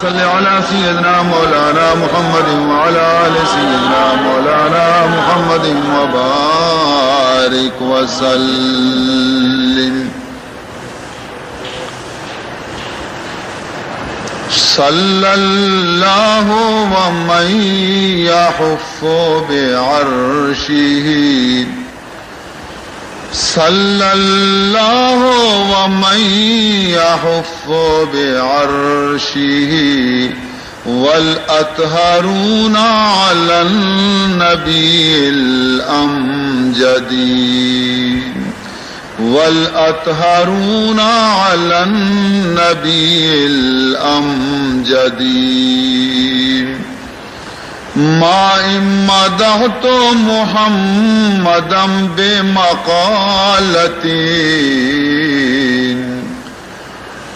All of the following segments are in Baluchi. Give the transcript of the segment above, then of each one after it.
صل على سيدنا مولانا محمد وعلى آل سيدنا مولانا محمد وبارك وسلم. صلى الله ومن يحف بعرشه، صلى الله ومن يحف بعرشه، والأطهرون على النبي الأمجد، والأطهرون على النبي الأمجد. ما إن مدحت محمدا بمقالة،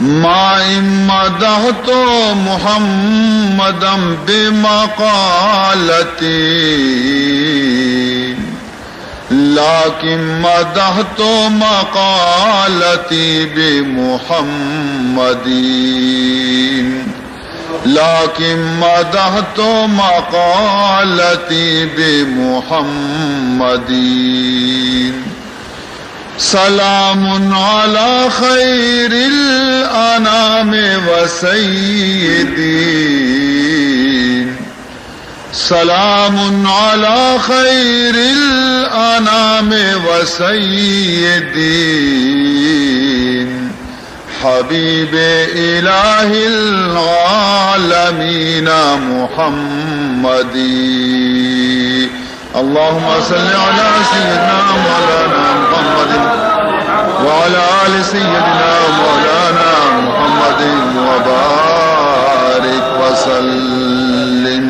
ما إن مدحت محمدا بمقالة، لكن مدحت مقالتي بمحمد، لكن مدحت مقالتي بمحمد. سلام على خير الأنام وسيدي، سلام على خير الأنام وسيدي، حبيب إله العالمين محمد. اللهم صل على سيدنا مولانا محمد وعلى آل سيدنا مولانا محمد وبارك وسلم.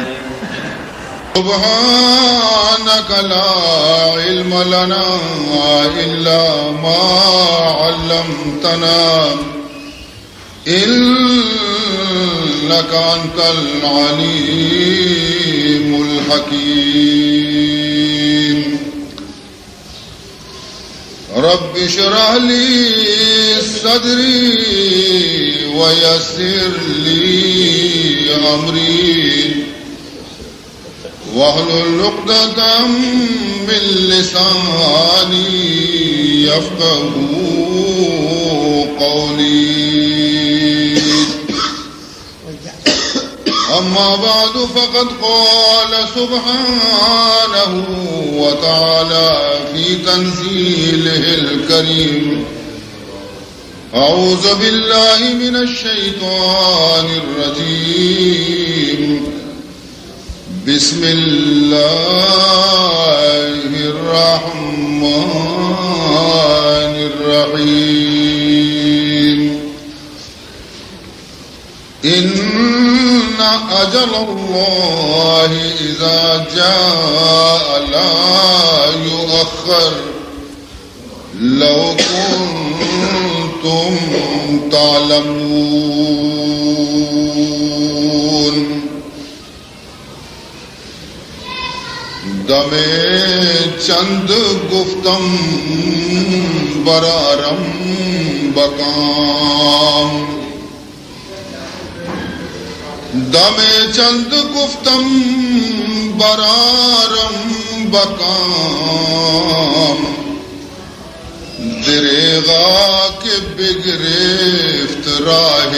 سبحانك لا علم لنا إلا ما علمتنا إنك أنت العليم الحكيم. رب اشرح لي صدري ويسر لي أمري واحلل عقدة من لساني يفقهوا قولي. أما بعد، فقد قال سبحانه وتعالى في تنزيله الكريم: أعوذ بالله من الشيطان الرجيم. بسم الله الرحمن الرحيم. إن أجل الله إذا جاء لا يؤخر، لو كنتم تعلمون. دمے چند گفتم برارم بکام، دمے چند گفتم برارم بکام، دریغا کہ بگرفت راہ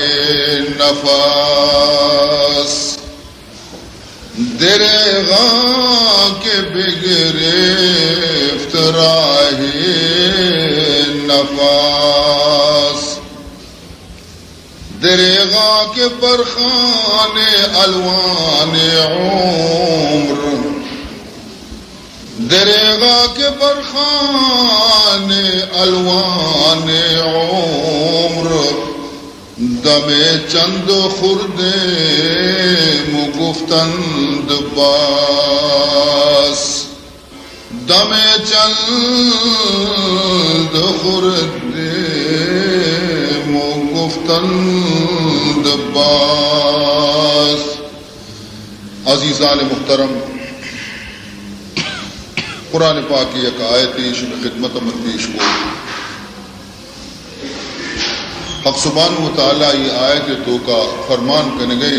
نفس. دریغا کہ بگرفت راہ نفس، دریغا کہ برخان الوان عمر، دریغا کہ برخان الوان عمر، دمے چند خردیم گفتند بس، دمے چند خردیم گفتند بس. عزیزان محترم، قرآن پاک یک آیتے شمئے خدمت من پیش کو. حق سبحانہ و تعالی ای آیت توکا فرمان کنگئے،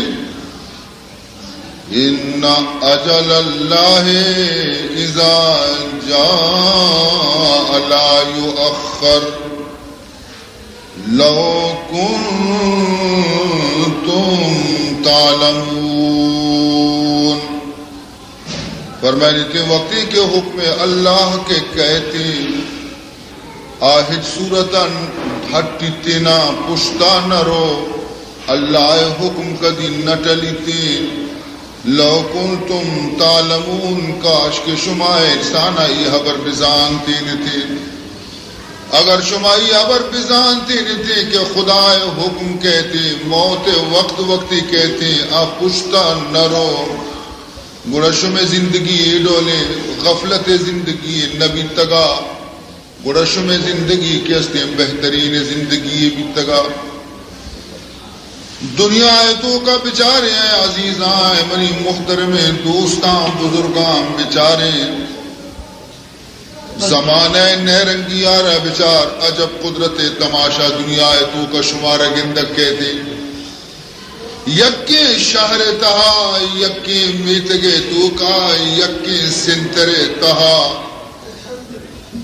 ان اجل اللہ اذا جاء لا یؤخر لو کنتم تعلمون۔ فرمائیتے، وقتی کہ حکم اللہ کہ کئیتے، آ ہچ صورتاً ہٹیتینا، پشتا نہ رو، اللہ ءِ حکم کدی نہ ٹلیتے۔ لو کنتم تعلمون، کاش کہ شما انسانا ای حبر بزانتینتے۔ اگر شما ای حبر بزانتینتے کہ خدا ءِ حکم کئیتے، موت ءِ وقت وقتی کئیتے، آ پشتا نہ رو، گڑا شمئے زندگی اے ڈولیں غفلت ءِ زندگی نہ بیتگا، گڑا شمئے زندگی کہ استیں بہترین زندگی بیتگا۔ دنیا ءِ توکا بچاریں اے عزیزاں، اے منی محترمیں دوستاں، بزرگاں، بچاریں زمانہ ءِ نہرنگی ءَ را بچار، عجب قدرت ءِ تماشا دنیا ءِ توکا شمارا گندگ کئیتے۔ یکیں شہر ءِ تہا، یکیں میتگ ءِ توکا، یکیں سنتر ءِ تہا،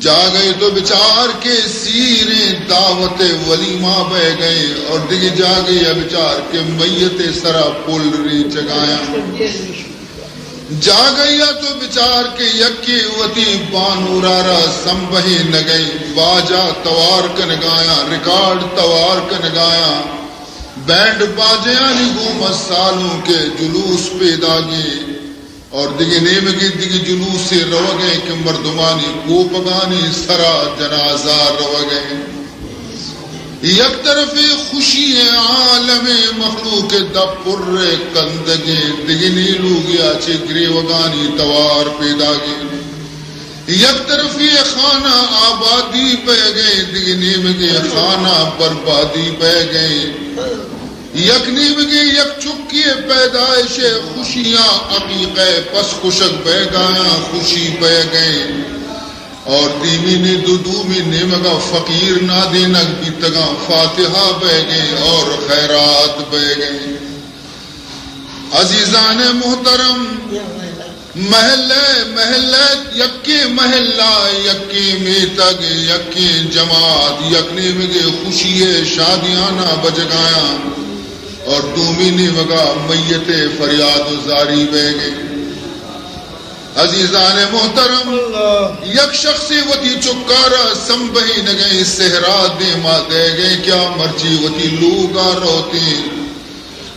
جاگہے تو بچار کہ سیریں دعوت ءِ ولیمہ بئیگئے، اور دگہ جاگہے ءَ بچار کہ میت ءِ سرا پل ریچگایاں۔ جاگہے ءَ تو بچار کہ یکے وتی بانورا را سمبہینگئے، باجا توار کنگایاں، ریکارڈ توار کنگایاں، بینڈ باجہانی گوما سالونکئے جلوس پیداگیں، اور دگہ نیمگے دگہ جلوسے روگئے کہ مردمانی کوپگانی سرا جنازہ روگئے۔ یک طرفے خوشی ءِ عالم ءِ مخلوق ءِ دپ پر ءِ کندگیں، دگہ نیلوگے ءَ چہ گریوگانی توار پیداگیں۔ یک طرفے خانہ آبادی بئیگئے، دگہ نیمگے خانہ بربادی بئیگئے۔ یک نیمگے یک چکے ءِ پیدائش ءِ خوشیاں، عقیقہ ءِ پس کشگ بئیگایاں خوشی بئیگئے۔ اور دیمی نے دو دومی نیمگا فقیر نادینگ بیتگاں، فاتحہ بئیگیں اور خیرات بئیگیں۔ عزیزان محترم، محلہ، محلہ، یکیں محلہ، یکیں میتگ، یکیں جماعت، یک نیمگے خوشی ءِ شادیانا بجگایاں اور دومی نیمگا میت ءِ فریاد و زاری بئیگیں۔ عزیزان محترم، اللہ۔ یک شخصے وتی چکارا سمبہینگئے، سہرا دیما دئیگئے کہ آ مرچی وتی لوگا روتیں۔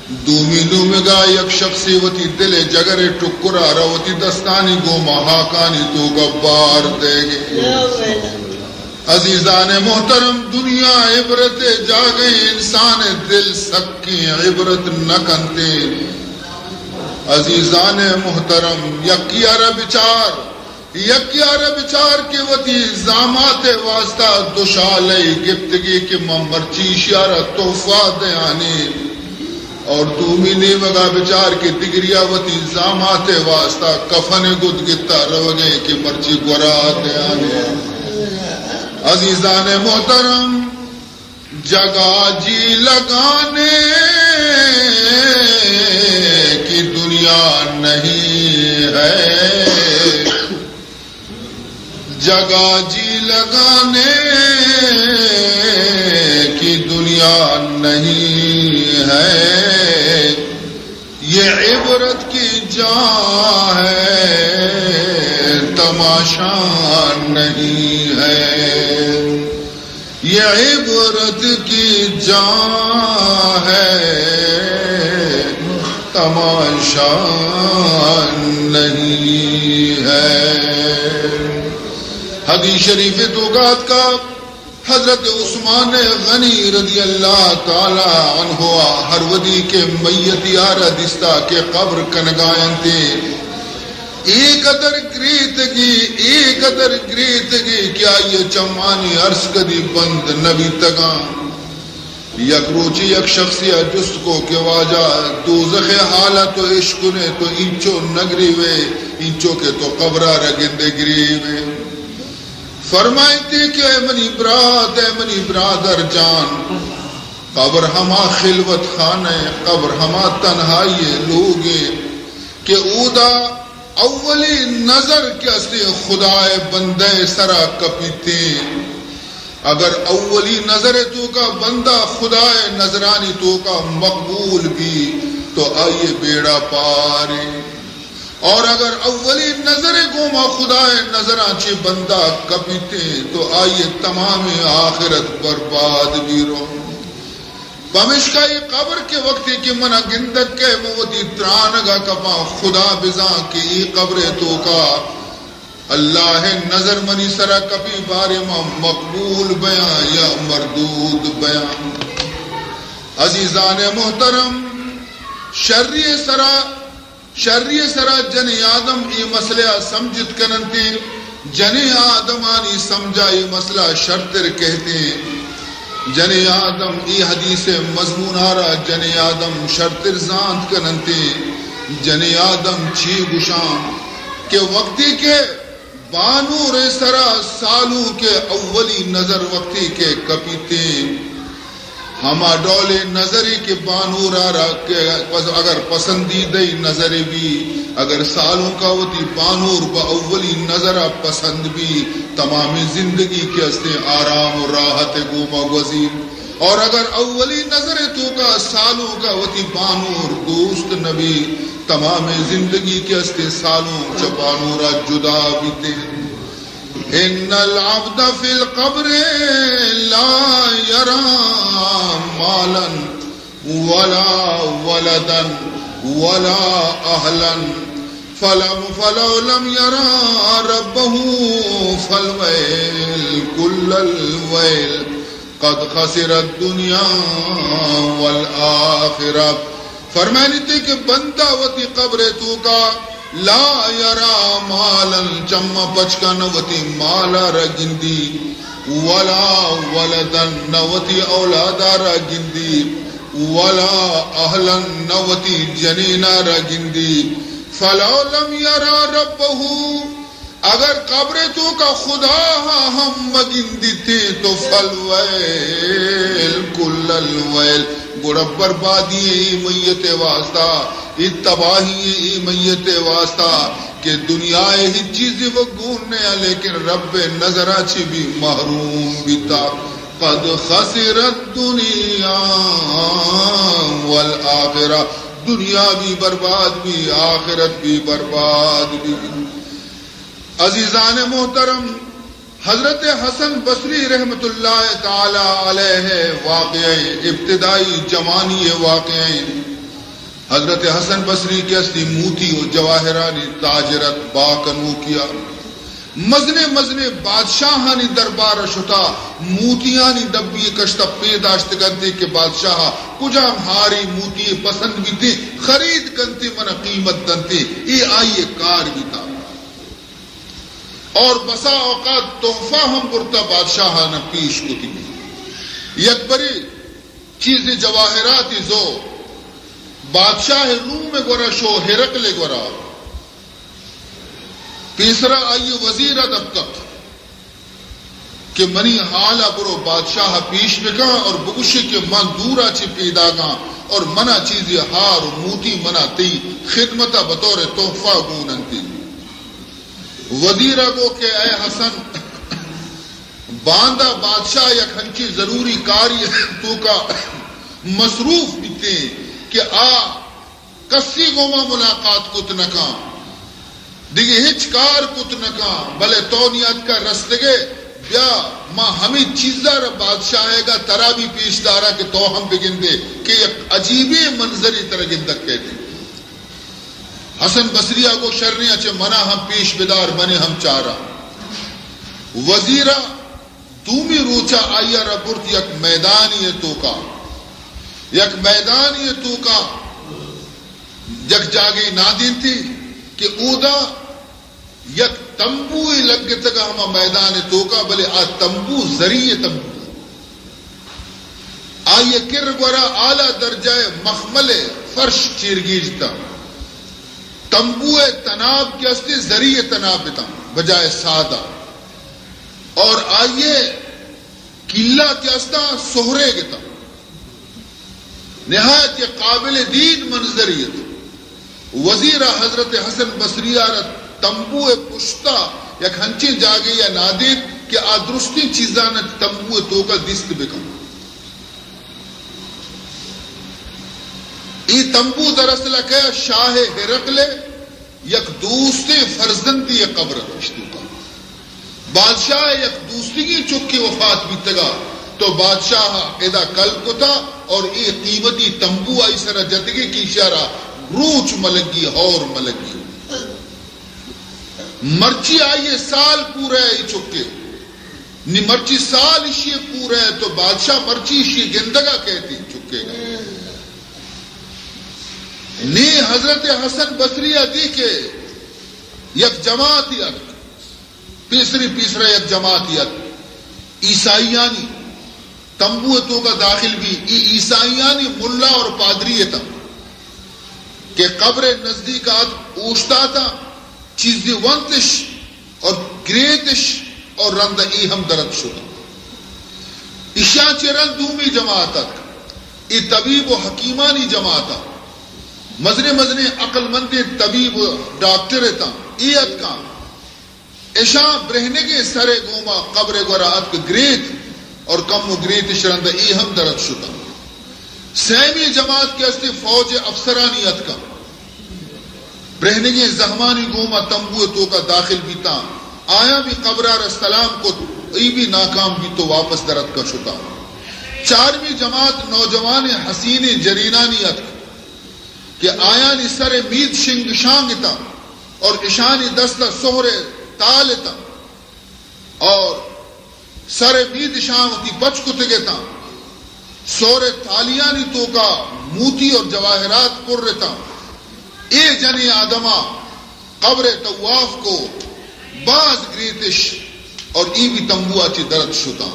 دومی نیمگا یک شخصے وتی دل ءِ جگر ءِ ٹکرا را وتی دستانی گوما ہاکانی توکا بار دئیگئے۔ عزیزان محترم، دنیا عبرت ءِ جاگہے، انسان ءِ دل سکیں عبرت نہ کنتیں۔ عزیزان محترم، یکے ءَ را بچار، یکے ءَ را بچار کہ وتی زامات ءِ واسطہ دو شالے گپتگی کہ من مرچی ایشی ءَ را تحفہ دیانی۔ اور دومی نیمگا بچار کہ دگریا وتی زامات ءِ واسطہ کفن ءِ گد گتا روگئے کہ مرچی گورا دیانے۔ عزیزان محترم، جگہ جی لگانے کی دنیا نہیں ہے، جگہ جی لگانے کی دنیا نہیں ہے، یہ عبرت کی جا ہے، تماشا نہیں ہے۔ یہ عبرت کی جا ہے، تماشا نہیں ہے۔ حدیث شریف ءِ توکا اتکا، حضرت عثمان غنی رضی اللہ تعالی عنہ ءَ ہر وھدی کہ میتے ءَ را دیستا کہ قبر کنگا انت، اے قدر گریتگی، اے قدر گریتگی کہ آئی ءِ چمانی ارس کدی بند نہ بیتگاں۔ یک روچے یک شخصے ءَ جست کو کہ واجہ، دوزخ ءِ حال ءَ تو اشکنئے، تو اینچو نہ گریوئے، اینچو کہ تو قبر ءَ را گندئے گریوئے۔ فرمائیتے کہ اے منی برات، اے منی برادر جان، قبر ہما خلوت خانہ ء، قبر ہما تنہائی ء لوگ ء کہ اودا اولی نظر کہ استیں خدا ء بندہ ء سرا کپیتیں۔ اگر اولی نظر ء توکا بندہ خدا ء نظرانی توکا مقبول بی تو آئی ء بیڑا پار انت۔ اور اگر اولی نظر ء گوما خدا ء نظراں چہ بندہ کپیتیں تو آئی ء تمامیں آخرت برباد بی رو۔ پمشکا اے قبر کہ وقتی کہ منا گندگ کئے من وتی ترانگا کپاں، خدا بزاں کہ اے قبر ء توکا اللہ ء نظر منی سرا کپی، بارے من مقبول بیاں یا مردود بیاں۔ عزیزان محترم، شری ء سرا شری ء سرا جنیں آدم اے مسئلہ ء سمجھت کننت، جنیں آدمانی سمجھا اے مسئلہ شرتر کہتیں۔ جنیں آدم اے حدیث ء مضمون ء را جنیں آدم شرتر زانت کننت۔ جنیں آدم چی گشاں کہ وقتی کہ بانور ء سرا سالونک ء اولی نظر وقتی کہ کپیتیں، ہما ڈولیں نظرے کہ بانور ء را کہ پس-، اگر پسندیدہ نظرے بی، اگر سالونک ء وتی بانور بہ اولی نظر ء پسند بی، تمامیں زندگی کہ استیں آرام و راحت ء گوما گوزی۔ اور اگر اولی نظر ء توکا سالونک ء وتی بانور دوست نبی، تمامیں زندگی کہ استیں سالونک چہ بانور ء جدا بیتیں۔ ان العبد فی القبر لا یری مالا ولا ولدا ولا اہلا فلم، فلو لم یری ربہ فالویل کل الویل قد خسر الدنیا والآخرہ۔ فرمائنیتے کہ بندہ وتی قبر توکا لا یری مالا، چما پچ کن وتی مالا را گندی، ولا ولدا، نہ وتی اولادا را گندی، ولا اہلا، نہ وتی جنینا را گندی۔ فلو لم یری ربہ، اگر قبر توکا خدا ہم مگندیتیں تو فالویل کل الویل، گڑا بربادی اے میت واسطہ، اے تباہی اے میت واسطہ کہ دنیا ہچ چیزے و گون نیا، لیکن رب نظرا چی بھی محروم بیتا۔ قد خسر الدنیا والآخرہ، دنیا بھی برباد بھی، آخرت بھی برباد بھی۔ عزیزان محترم، حضرت حسن بصری رحمت اللہ تعالی علیہ واقعہ، ابتدائی جوانی واقعہ۔ حضرت حسن بصری کہ استی موتی و جواہرانی تاجرت با کنوکیا، مزنے مزنے بادشاہانی دربار شتا، موتیانی ڈبی کشتا پے داشت کنتے کہ بادشاہ کجام ہاری موتی پسند بیتے، خرید کنتے، منا قیمت دنتے۔ اے آئی کار بیتا۔ اور بسا اوقات تحفہ ہم برتا بادشاہانا پیش کتی۔ یک برے چیزے جواہراتی زو بادشاہ روم گورا شو، ہرقل گورا۔ پیسرا آئی وزیر دپ کپت کہ منی حالا برو بادشاہ پیش بکن اور بگوشی کہ من دورا چی پیداگاں اور منا چیزے ہار و موتی منا تئی خدمتا بطور تحفہ گون انتی۔ وزیرا گو کہ اے حسن، باندا بادشاہ یک ہنچی ضروری کاری توکا مصروف بیتے کہ آ کسی گوما ملاقات کت نکاں، دگہ ہچ کار کت نکاں، بلے تو نیاتکا رستگے، بیا ما ہمے چیزا را بادشاہیگا ترا بھی پیش دارا کہ تو ہم بگندے کہ یک عجیبیں منظری ترا گندگ کئیتے۔ حسن بصری ء گو شریں، اچے منا ہم پیش بدار، منے ہم چارا۔ وزیر ء دومی روچا آئی ء را برت یک میدانی ء توکا، یک میدانی ء توکا یک جاگے نادینتی کہ اودا یک تمبوئے لگتگ ہما میدان توکا، بلے آ تمبو زری تمبو۔ آئی ء کر گورا اعلی درجہ ء مخمل ء فرش چیرگیجتاں۔ تمبو ء تناب کہ استے زری ء تناب بتاں بجائے سادہ۔ اور آئی ء کیلا کہ استا سہرے گتاں۔ نہایت یک قابل دید منظرے ات۔ وزیر ءَ حضرت حسن بصری ءَ را تمبو ءِ پشت ءَ یک ہنچیں جاگہے ءَ نادینت کہ آ درستیں چیزاں تمبو ءِ توک ءَ دیست بہ کنت۔ اے تمبو دراصل ءَ کئے؟ شاہ ہرقل ءِ یک دوستیں فرزندے ءِ قبر ءَ، اشتوکا بادشاہ ءِ یک دوستیگیں چکے وفات بیتگا، تو بادشاہ ءَ ادا کل کتا اور اے قیمتی تمبو آئی سرا جتگے کہ ایشی ءَ را روچ ملگی، ہور ملگی۔ مرچی آئی ءِ سال پورا ءَ اے چکے، نی مرچی سال ایشی ءِ پورا ءَ، تو بادشاہ مرچی ایشی ءَ گندگا کئیت اے چکے گا۔ نی حضرت حسن بصری ءَ دی کہ یک جماعتے اتک، پیسری پیسرا یک جماعتے اتک، عیسائیانی تمبو ءِ توکا داخل بی۔ اے عیسائیانی ملا اور پادری اتاں کہ قبر ءِ نزدیک ءَ اتک، اوشتاتاں، چیزے ونتش اور گریتش اور رندا اے ہم درت شتاں۔ ایشاں چہ رند دومی جماعت اتک، اے طبیب و حکیمانی جماعت ءَ، مزنیں مزنیں عقل مندیں طبیب و ڈاکٹر اتاں، اے اتکاں۔ اشاں برہنگیں سرے گوما قبر ءِ گورا اتک گریت اور کمو گریتش رندا اے ہم درت شتاں۔ سیمی جماعت کہ استی فوج ءِ افسرانی اتکاں۔ برہنگیں زہمانی گوما تمبو ءِ توکا داخل بیتاں۔ آیاں بھی قبر ءَ را سلام کت، اے بھی ناکام بیت و واپس درتک شتاں۔ چارمی جماعت نوجوانیں حسینیں جنینانی اتک کہ آیانی سر ءِ مید شنگ شانگ اتاں اور اشانی دست ءَ سہر ءِ تال اتاں اور سر ءِ مید اشاں وتی پچ کتگ اتاں۔ سہر ءِ تالیانی توکا موتی اور جواہرات پر اتاں۔ اے جنیں آدماں قبر ءِ طواف کو، باز گریتش اور اے بھی تمبو ءَ چہ درت شتاں۔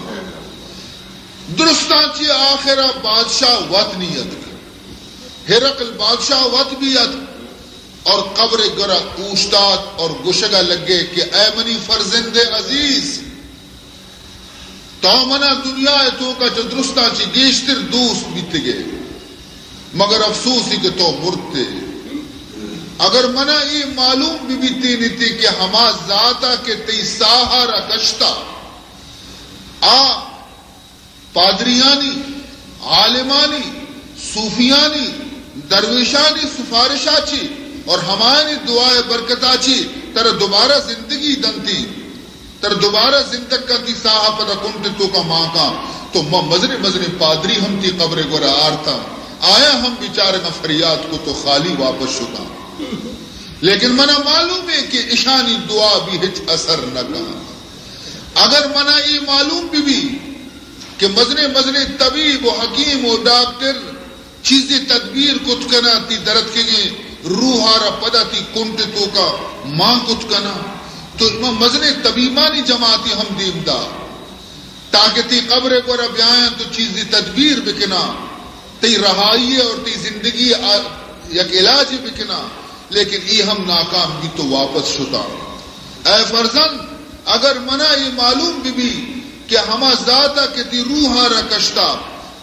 درستاں چہ آخر ءَ بادشاہ وت نی اتک۔ ہرقل بادشاہ وت بھی اتک اور قبر ءِ گورا اوشتات اور گوشگا لگے کہ اے منی فرزند عزیز، تو منا دنیا ءِ توکا چہ درستاں چہ گیشتر دوست بیتگے، مگر افسوس ای کہ تو مرتے۔ اگر منا اے معلوم بہ بیتینتی کہ ہما ذاتا کہ تئی ساہ ءَ را کشتا، آ پادریانی، عالمانی، صوفیانی، درویشانی سفارشا چی اور ہمایانی دعا ءِ برکتا چی ترا دوبارہ زندگی دنتی، ترا دوبارہ زندگ کنتی، ساہ ءَ پدا کنٹ ءِ توکا مان کاں، تو ما مزنیں مزنیں پادری ہم تئی قبر ءِ گورا آرتاں، آیاں ہم بیچارگاں فریاد کت و خالی واپس شتاں۔ لیکن منا معلوم ہے کہ اشانی دعا بھی ہچ اثر نہ کاں۔ اگر منا اے معلوم بہ بی کہ مزنیں مزنیں طبیب و حکیم و ڈاکٹر چیزے تدبیر کت کناں تئی درتکگیں روح ءَ را پدا تئی کنٹ ءِ توکا مان کت کناں، تو ما مزنیں طبیبانی جماعتے ہم دیم دات تاکہ تئی قبر ءِ گورا بیایاں تو چیزے تدبیر بکناں، تئی رہائی ءِ اور تئی زندگی ءِ آ-، یک علاجے بکناں۔ لیکن اے ہم ناکام بیت و واپس شتاں۔ اے فرزند، اگر منا اے معلوم بہ بی کہ ہما ذات ءَ کہ تئی روح ءَ را کشتا،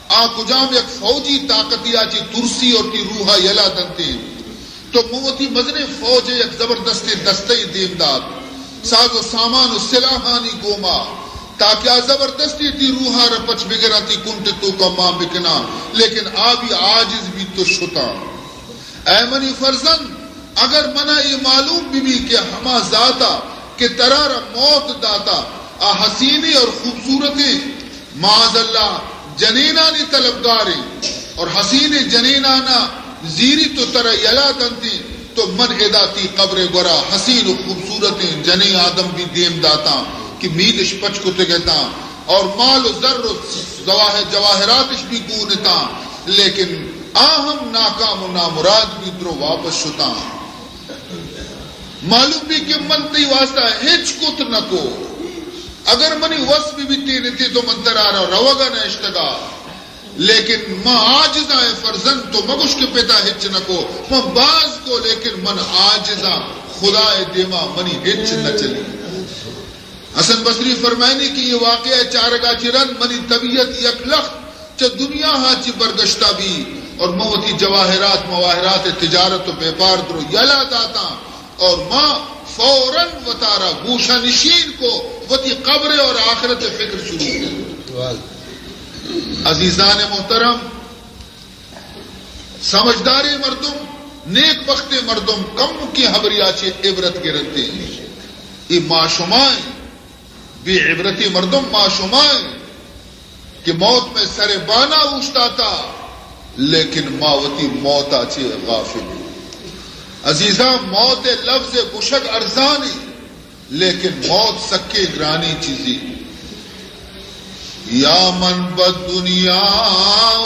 آ کجام یک فوجی طاقتے ءَ چہ ترسی اور تئی روح ءَ یلہ دنتیں، تو من وتی مزنیں فوج ءِ یک زبردستیں دستہ یے دیم دات، ساز و سامان و سلاحانی گوما، تاکہ آ زبردستی تئی روح ءَ را پچ بگراں، تئی کنٹ ءِ توکا مان بکناں، لیکن آ بھی عاجز بیت و شتاں۔ اے منی فرزند، اگر منا اے معلوم بہ بی کہ ہما ذاتا کہ ترا را موت داتا، آ حسینیں اور خوبصورتیں، معاذ اللہ، جنینانی طلبگاریں اور حسینیں جنینانا زیریت و ترا یلہ دنتیں، تو من ادا تئی قبر ءِ گورا حسین و خوبصورتیں جنیں آدم بھی دیم داتاں کہ میدش پچ کتگ اتاں اور مال و زر و زواہر، جواہراتش بھی گون اتاں، لیکن آ ہم ناکام و نامراد بیت، درو واپس شتاں۔ معلوم بی کہ من تئی واسطہ ہچ کت نہ کو۔ اگر منی وس بہ بیتینتی تو من ترا را روگا نہ اشتگا۔ لیکن من عاجزاں، اے فرزند، تو مگوش کہ پتا ہچ نہ کو۔ من باز کو، لیکن من عاجزاں، خدا ءِ دیما منی ہچ نہ چلی۔ حسن بصری فرمائنی کہ اے واقعہ ءِ چارگا چہ رند منی طبیعت یک لخت چہ دنیا ءَ چہ برگشتہ بی اور من وتی جواہرات، مواہرات تجارت و بیپار درو یلا داتاں اور ما فوراً وتارا گوشہ نشین کو، وتی قبر اور آخرت فکر شروع کو۔ عزیزان محترم، سمجھداریں مردم، نیک بختیں مردم کمکیں ہبرے ءَ چہ عبرت گرنت۔ اے ما شما ایں، بے عبرتیں مردم ما شما ایں کہ موت مئے سر بانا اوشتاتا، لیکن ما وتی موت ءَ چہ غافل ایں۔ عزیزاں، موت ءِ لفظ گوشگ ارزان ایں، لیکن موت سکیں گرانیں چیزے۔ یا من بد دنیا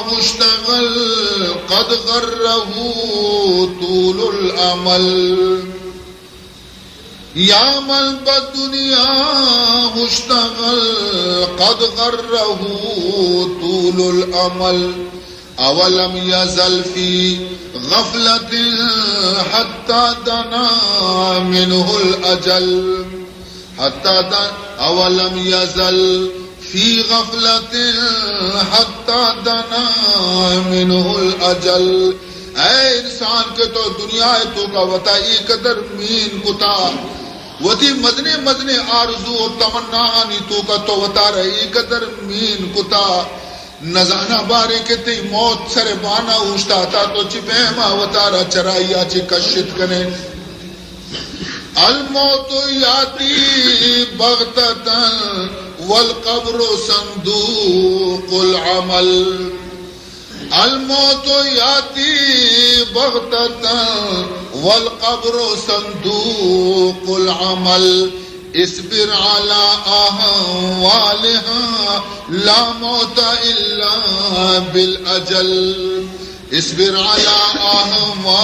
مشتغل قد غرہ طول الامل، یا من بد دنیا مشتغل قد غرہ طول الامل۔ اولم یزل فی غفلة حتی دنا منہ الاجل۔ حتی دن-، اولم یزل فی غفلة حتی دنا منہ الاجل۔ اے انسان کہ تو دنیا ءِ توکا وتا اے قدر مین کتا، وتی مزنیں مزنیں آرزو و تمناہانی توکا تو وتارا اے قدر مین کتا، نزاناں باریں کہ تئی موت سر بانا اوشتاتا، تو چی پیما وتارا چرائی ءَ چہ کشت کنے؟ الموت یاتی بغتة والقبر صندوق العمل۔ الموت یاتی بغتة والقبر صندوق العمل۔ اصبر علی احوالها لا موت الا بالاجل۔ اصبر علی احوالها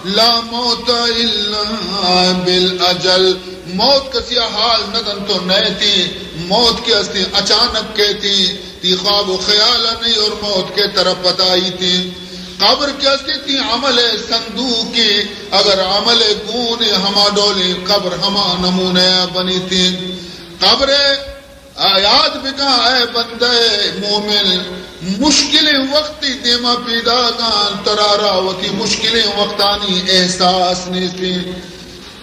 لا موت الا بالاجل۔ موت کسی ءَ حال نہ دنت و نئیتیں۔ موت کہ استیں اچانک کئیتیں، تئی خواب و خیال ءَ نئیں، اور موت کہ ترا پتائیتیں۔ قبر کہ استیں تئی عمل ءِ صندوقے، اگر عمل ءِ گون ئے ہما ڈولیں قبر ہما نمونہ ءَ بنیتیں۔ قبر ءَ آ یاد بکن، اے بندہ مومن، مشکلیں وقت تئی دیما پیداگ انت، ترا را وتی مشکلیں وقتانی احساس نیستیں۔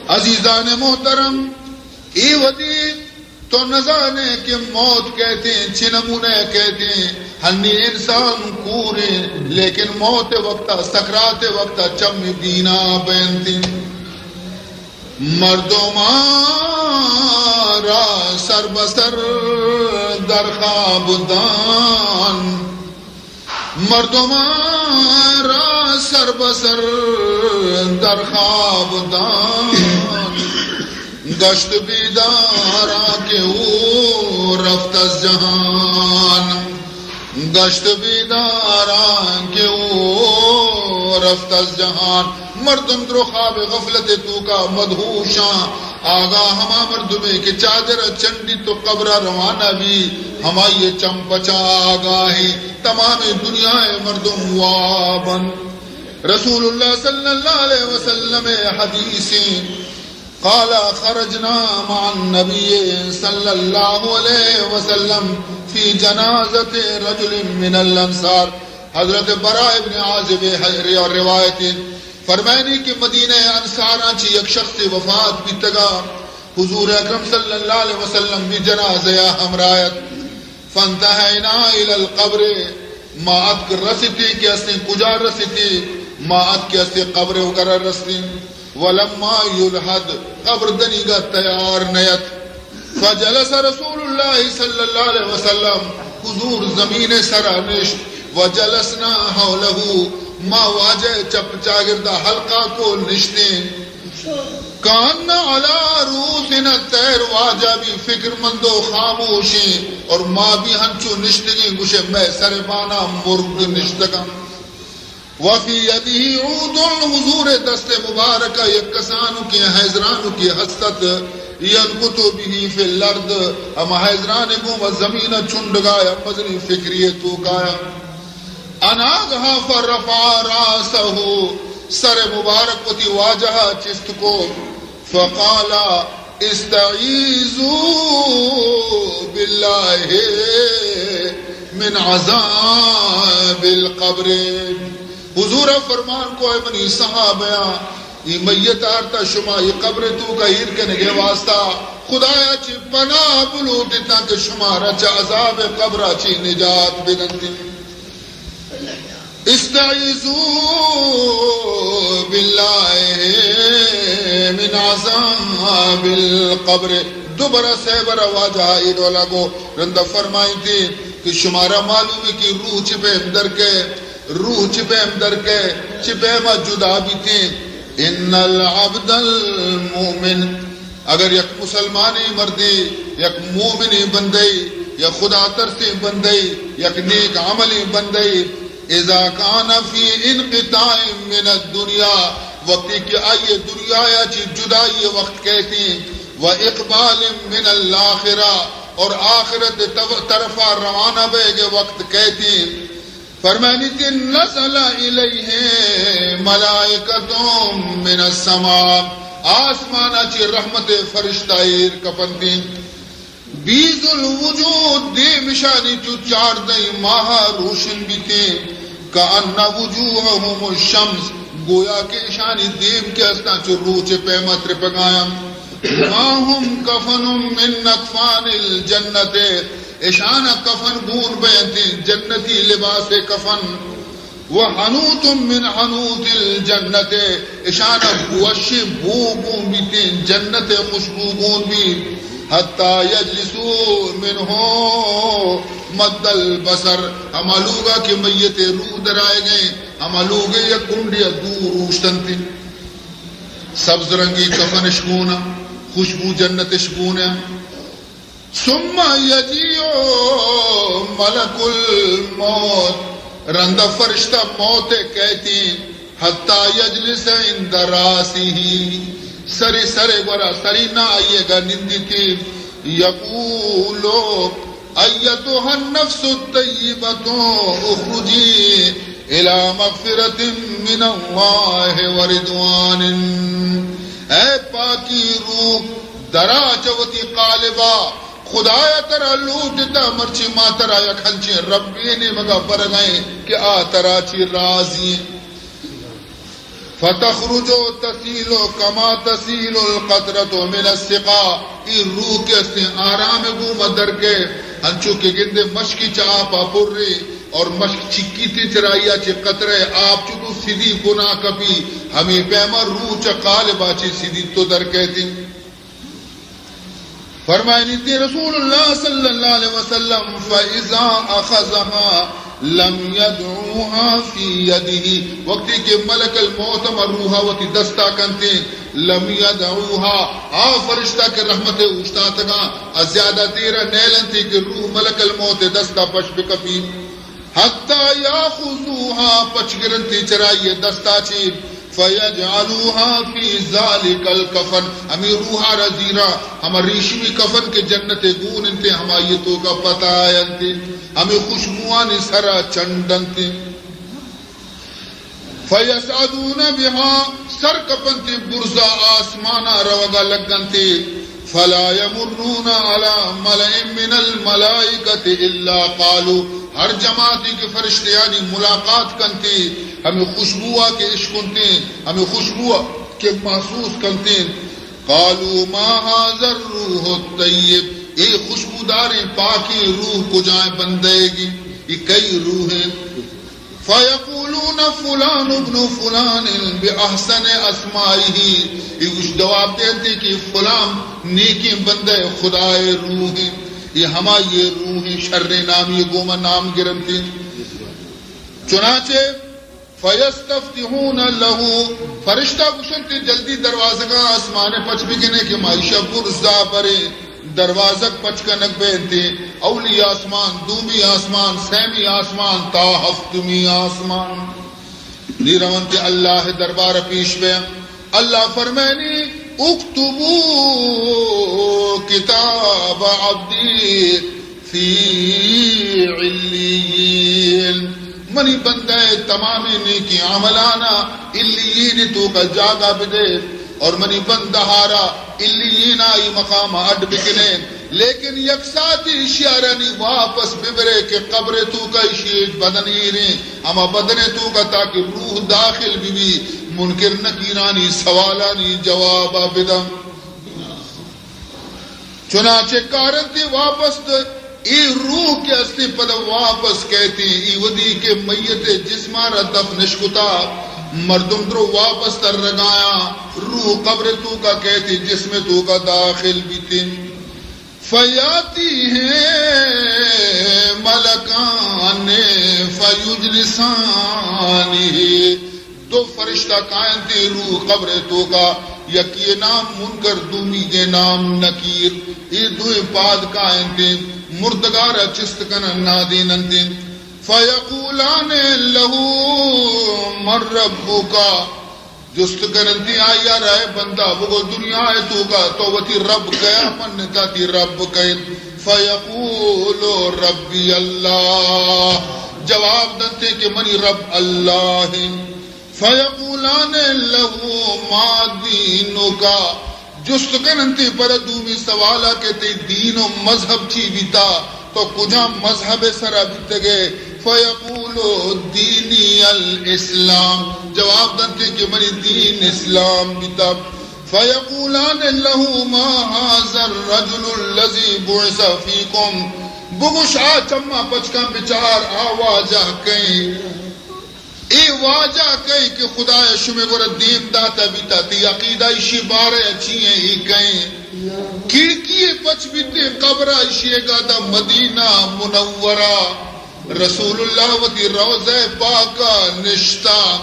عزیزان محترم، اے وھدی تو نزانے کہ موت کئیتیں، چی نمونہ کئیتیں۔ ہنی انسان کوریں، لیکن موت وقتا، سکرات وقتا چمی دینا بینتیں۔ مردماں را سر بہ سر در خواب دان، مردماں را سر بہ سر در خواب دان، گشت بیداراں کہ او رفت از جہان۔ گشت بیداراں کہ او رفت از جہان۔ مردم درو خواب غفلت توکا مدہوشاں۔ آگاہ ہما مردمے کہ چادر چنڈی تو قبر روانہ بی، ہمائی چم پچا آگاہیں۔ تمام دنیا مردم وابن۔ رسول اللہ صلی اللہ علیہ وسلم حدیثیں، قال: خرجنا مع النبي صلى الله عليه وسلم في جنازة رجل من الأنصار۔ حضرت براء ابن عازب ءِ روایت انت، فرمائنی کہ مدینہ انصاراں چہ یک شخص وفات بیتگا، حضور اکرم صلی اللہ علیہ وسلم بی جنازہ ءَ ہمراہ ات۔ فانتهينا إلى القبر، ما اتک رسیتی کہ استیں کجا رسیتی، ما اتک کہ استیں قبر وگرا رسیتی۔ ولما يلحد، قبر دنیگا تیار نیت۔ فجلس رسول الله صلى الله عليه وسلم، حضور زمین سرا نشت۔ وجلسنا حوله، ما واجہ چپ چاگردا حلقہ کو نشتیں۔ کأن على رؤوسنا الطير، واجہ بی فکر مند و خاموشیں، اور ما بی ہنچو نشتگیں، گوشے مئے سر بانا مرگ نشتگاں۔ وفي يده عود، حضور دست مبارک یک کسانکیں حیزرانکے ہست ات، ينكت به في الأرض، ہما حیزران گوں و زمین چنڈگایا، مزنی فکری توکایا۔ اناگہا فرفع رأسه، سر مبارک وتی واجہ چست کو، فقال: استعيذوا بالله من عذاب القبر۔ حضور فرمان کو، اے منی صحابیاں، اے میت آرتا شما اے قبر توکا ایر کنگے واسطہ خدایا چی پناہ بلوٹتا کہ شمارا چہ عذاب قبرا چی نجات بدنتی۔ استعیذوا باللہ من عذاب القبر۔ دوبارہ سے برا واجہ ایڈولا گو رندہ فرمائیتی کہ شمارا معلوم ہے کہ روح چی پیم در کے، روح چی پیم در کے، چی پیما جدا بیتی۔ ان العبد المؤمن، اگر یک مسلمانی مردی، یک مومنی بندئی، یک خدا ترسی بندئی، یک نیک عملی بندئی، اذا کان فی انقطاع من الدنیا، وقتی کہ آئی دنیا چی جدائی وقت کہتی، و اقبال من الاخرہ، اور آخرت طو-، طرفا روانہ بے گے وقت کہتی، فرمانی تی نزل الیہ ملائکۃ من السماء، آسمانا چی رحمت فرشتہ ایر کپنتی۔ بیض الوجوہ، دیم اشانی چو چاردہ ماہ روشن بیتے، کأن وجوہہم الشمس، گویا کہ اشانی دیم کہ استاں چو روچ پیما ترپگایاں۔ ما ہم کفن من اکفان الجنت، اشانا کفن گون بینتے جنتی لباس کفن۔ و حنوت من حنوت الجنت، اشانا وشیں بو گون بیتیں، جنت خوشبو گون بیت۔ حتی یجلسوا منہ مد البصر، ہما لوگا کہ میت روح درائے گئے، ہما لوگے یک کنڈیا دور اوشتنتی۔ سبز رنگی کفن اشگونا، خوشبو جنت اشگونا۔ ثم یجیء ملک الموت، رندا فرشتہ موت کئیتی، حتی یجلس عند راسہ، سری سرے گورا، سری نا آئیے گا نندیتی، یقول، ایتها النفس الطیبة اخرجی الی مغفرة من اللہ ورضوان۔ اے پاکی روح، درا چہ وتی قالبا، خدایا ترا لوٹتا، مرچی ما ترا یک ہنچیں ربے نیمگا برگائیں کہ آ ترا چی راضی۔ فتخرج تسیل کما تسیل القطرة من السقا۔ ای روح کہ استیں آرام گوما درکے، انچو کہ گندے مشکی چہ آپا پرے اور مشک چکی تے چرایا چہ قطرہ آپ چو سدی بنا کپی، ہمیں پیما روح چہ قالبا چہ سدی تو درکے تی۔ فرمائنی تی رسول اللہ صلی اللہ علیہ وسلم، فاذا اخذها لم یدعوها فی یدہ، وقتی کہ ملک الموت ہما روحا وتی دستا کنتے، لم یدعوها، آ فرشتہ کہ رحمت اوشتاتگاں، آ زیادہ دیرا نیلنتی کہ روح ملک الموت دستا پش بکپی۔ حتی یاخذوها، پچ گرنتی چرائی دستا چی، فیجعلوها فی ذلک الکفن، ہمیں روحا را زیرا ہما ریشمی کفن کہ جنت گون انتے، ہمائی توکا پتائنتے، ہمیں خوشبوانی سرا چنڈنتے۔ فیصعدون بها، سر کپنتے برزا آسمانا روگا لگنتے۔ فلا یمرون علی ملأ من الملائکة الا قالوا، ہر جماعتی کہ فرشتیانی ملاقات کنتے، ہمیں خوشبوا کہ اشکنتے، ہمیں خوشبوا کہ محسوس کنتے، قالوا ما هذا الروح الطیب، اے خوشبوداریں پاکیں روح کجائیں بندے گی، اے کئی روح ہیں؟ فیقولون فلان ابن فلان باحسن اسمائه، اے گوش جواب دینتے کہ فلان نیکیں بندہ خدائے روح ہیں، اے ہمائی روح ہیں، شریں نامی گوما نام گرنتے۔ چنانچہ فیستفتحون لہ، فرشتہ گوشنتے جلدی دروازگاں آسمان پچ بکنے کہ ما ایشا برزا بریں۔ دروازگ پچ کنگ بینتے، اولی آسمان، دومی آسمان، سیمی آسمان، تا ہفتمی آسمان۔ نی رونتے اللہ دربار پیش بے۔ اللہ فرمائنی، اکتبوا کتاب عبدی فی علیین۔ منی بندہ تمامیں نیکیں عملانا علیین توکا جاگہ بدے، اور منی بندہ ہارا علیین آئی مقام اڈ بکنے۔ لیکن یک ساعتے ایشی ءَ را نی واپس ببرے کہ قبر ءِ توکا ایشی ءِ بدن ایریں، ہما بدن ءِ توکا، تاکہ روح داخل بہ بی۔ منکر نکیرانی سوالانی جواب ءَ بداں۔ چنانچہ کارنتی واپس، اے روح کہ استیں پدا واپس کئیتیں، ای وھدی کہ میت ءِ جسم ءَ را دفن اش کتا، مردم درو واپس ترگایاں، روح قبر ءِ توکا کئیتیں، جسم ءِ توکا داخل بیتیں۔ فیاتیہ ملکان فیجلسانہ، دو فرشتہ کاینت روح قبر ءِ توکا، یکی ءِ نام منکر، دومی ءِ نام نکیر۔ اے دوئیں پاد کاینت، مردگار ءَ چست کنن، نادیننت۔ فیقولان لہ من ربک، جست کننتی آئی ءَ را، اے بندہ، بگو دنیا ءِ توکا تو وتی رب کیا منتا؟ تئی رب کئے؟ فیقول ربی اللہ، جواب دنتے کہ منی رب اللہ انت۔ فیقولان لہ ما دینک، جست کننتی پدا دومی سوالا کہ تئی دین و مذہب چی بیتا، تو کجام مذہب ءِ سرا بیتگے؟ فیقول دینی الاسلام، جواب دنتی کہ منی دین اسلام بیتا۔ فیقولان لہ ما ھذا الرجل الذی بعث فیکم، بگوش آ چماں پچ کن، بچار آ واجہ کئے؟ اے واجہ کئے کہ خدایا شمے گورا دیم داتا بیتا، تئی عقیدہ ایشی بارہ ءَ چی ایں؟ اے کئے؟ کھڑکی ءَ پچ بیتیں قبر ءَ، ایشی ءِ گادا مدینہ منورہ، رسول اللہ وتی روضہ پاک ءَ نشتا۔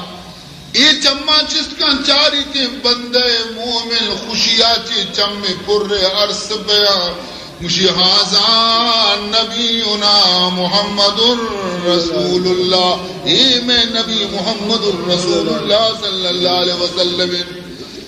اے چماں چست کن، چاریتیں بندہ مومن، خوشی ءَ چہ چم پر ارس بیاں۔ گوشی، ھذا نبینا محمد رسول اللہ، اے مئے نبی محمد رسول اللہ صلی اللہ علیہ وسلم۔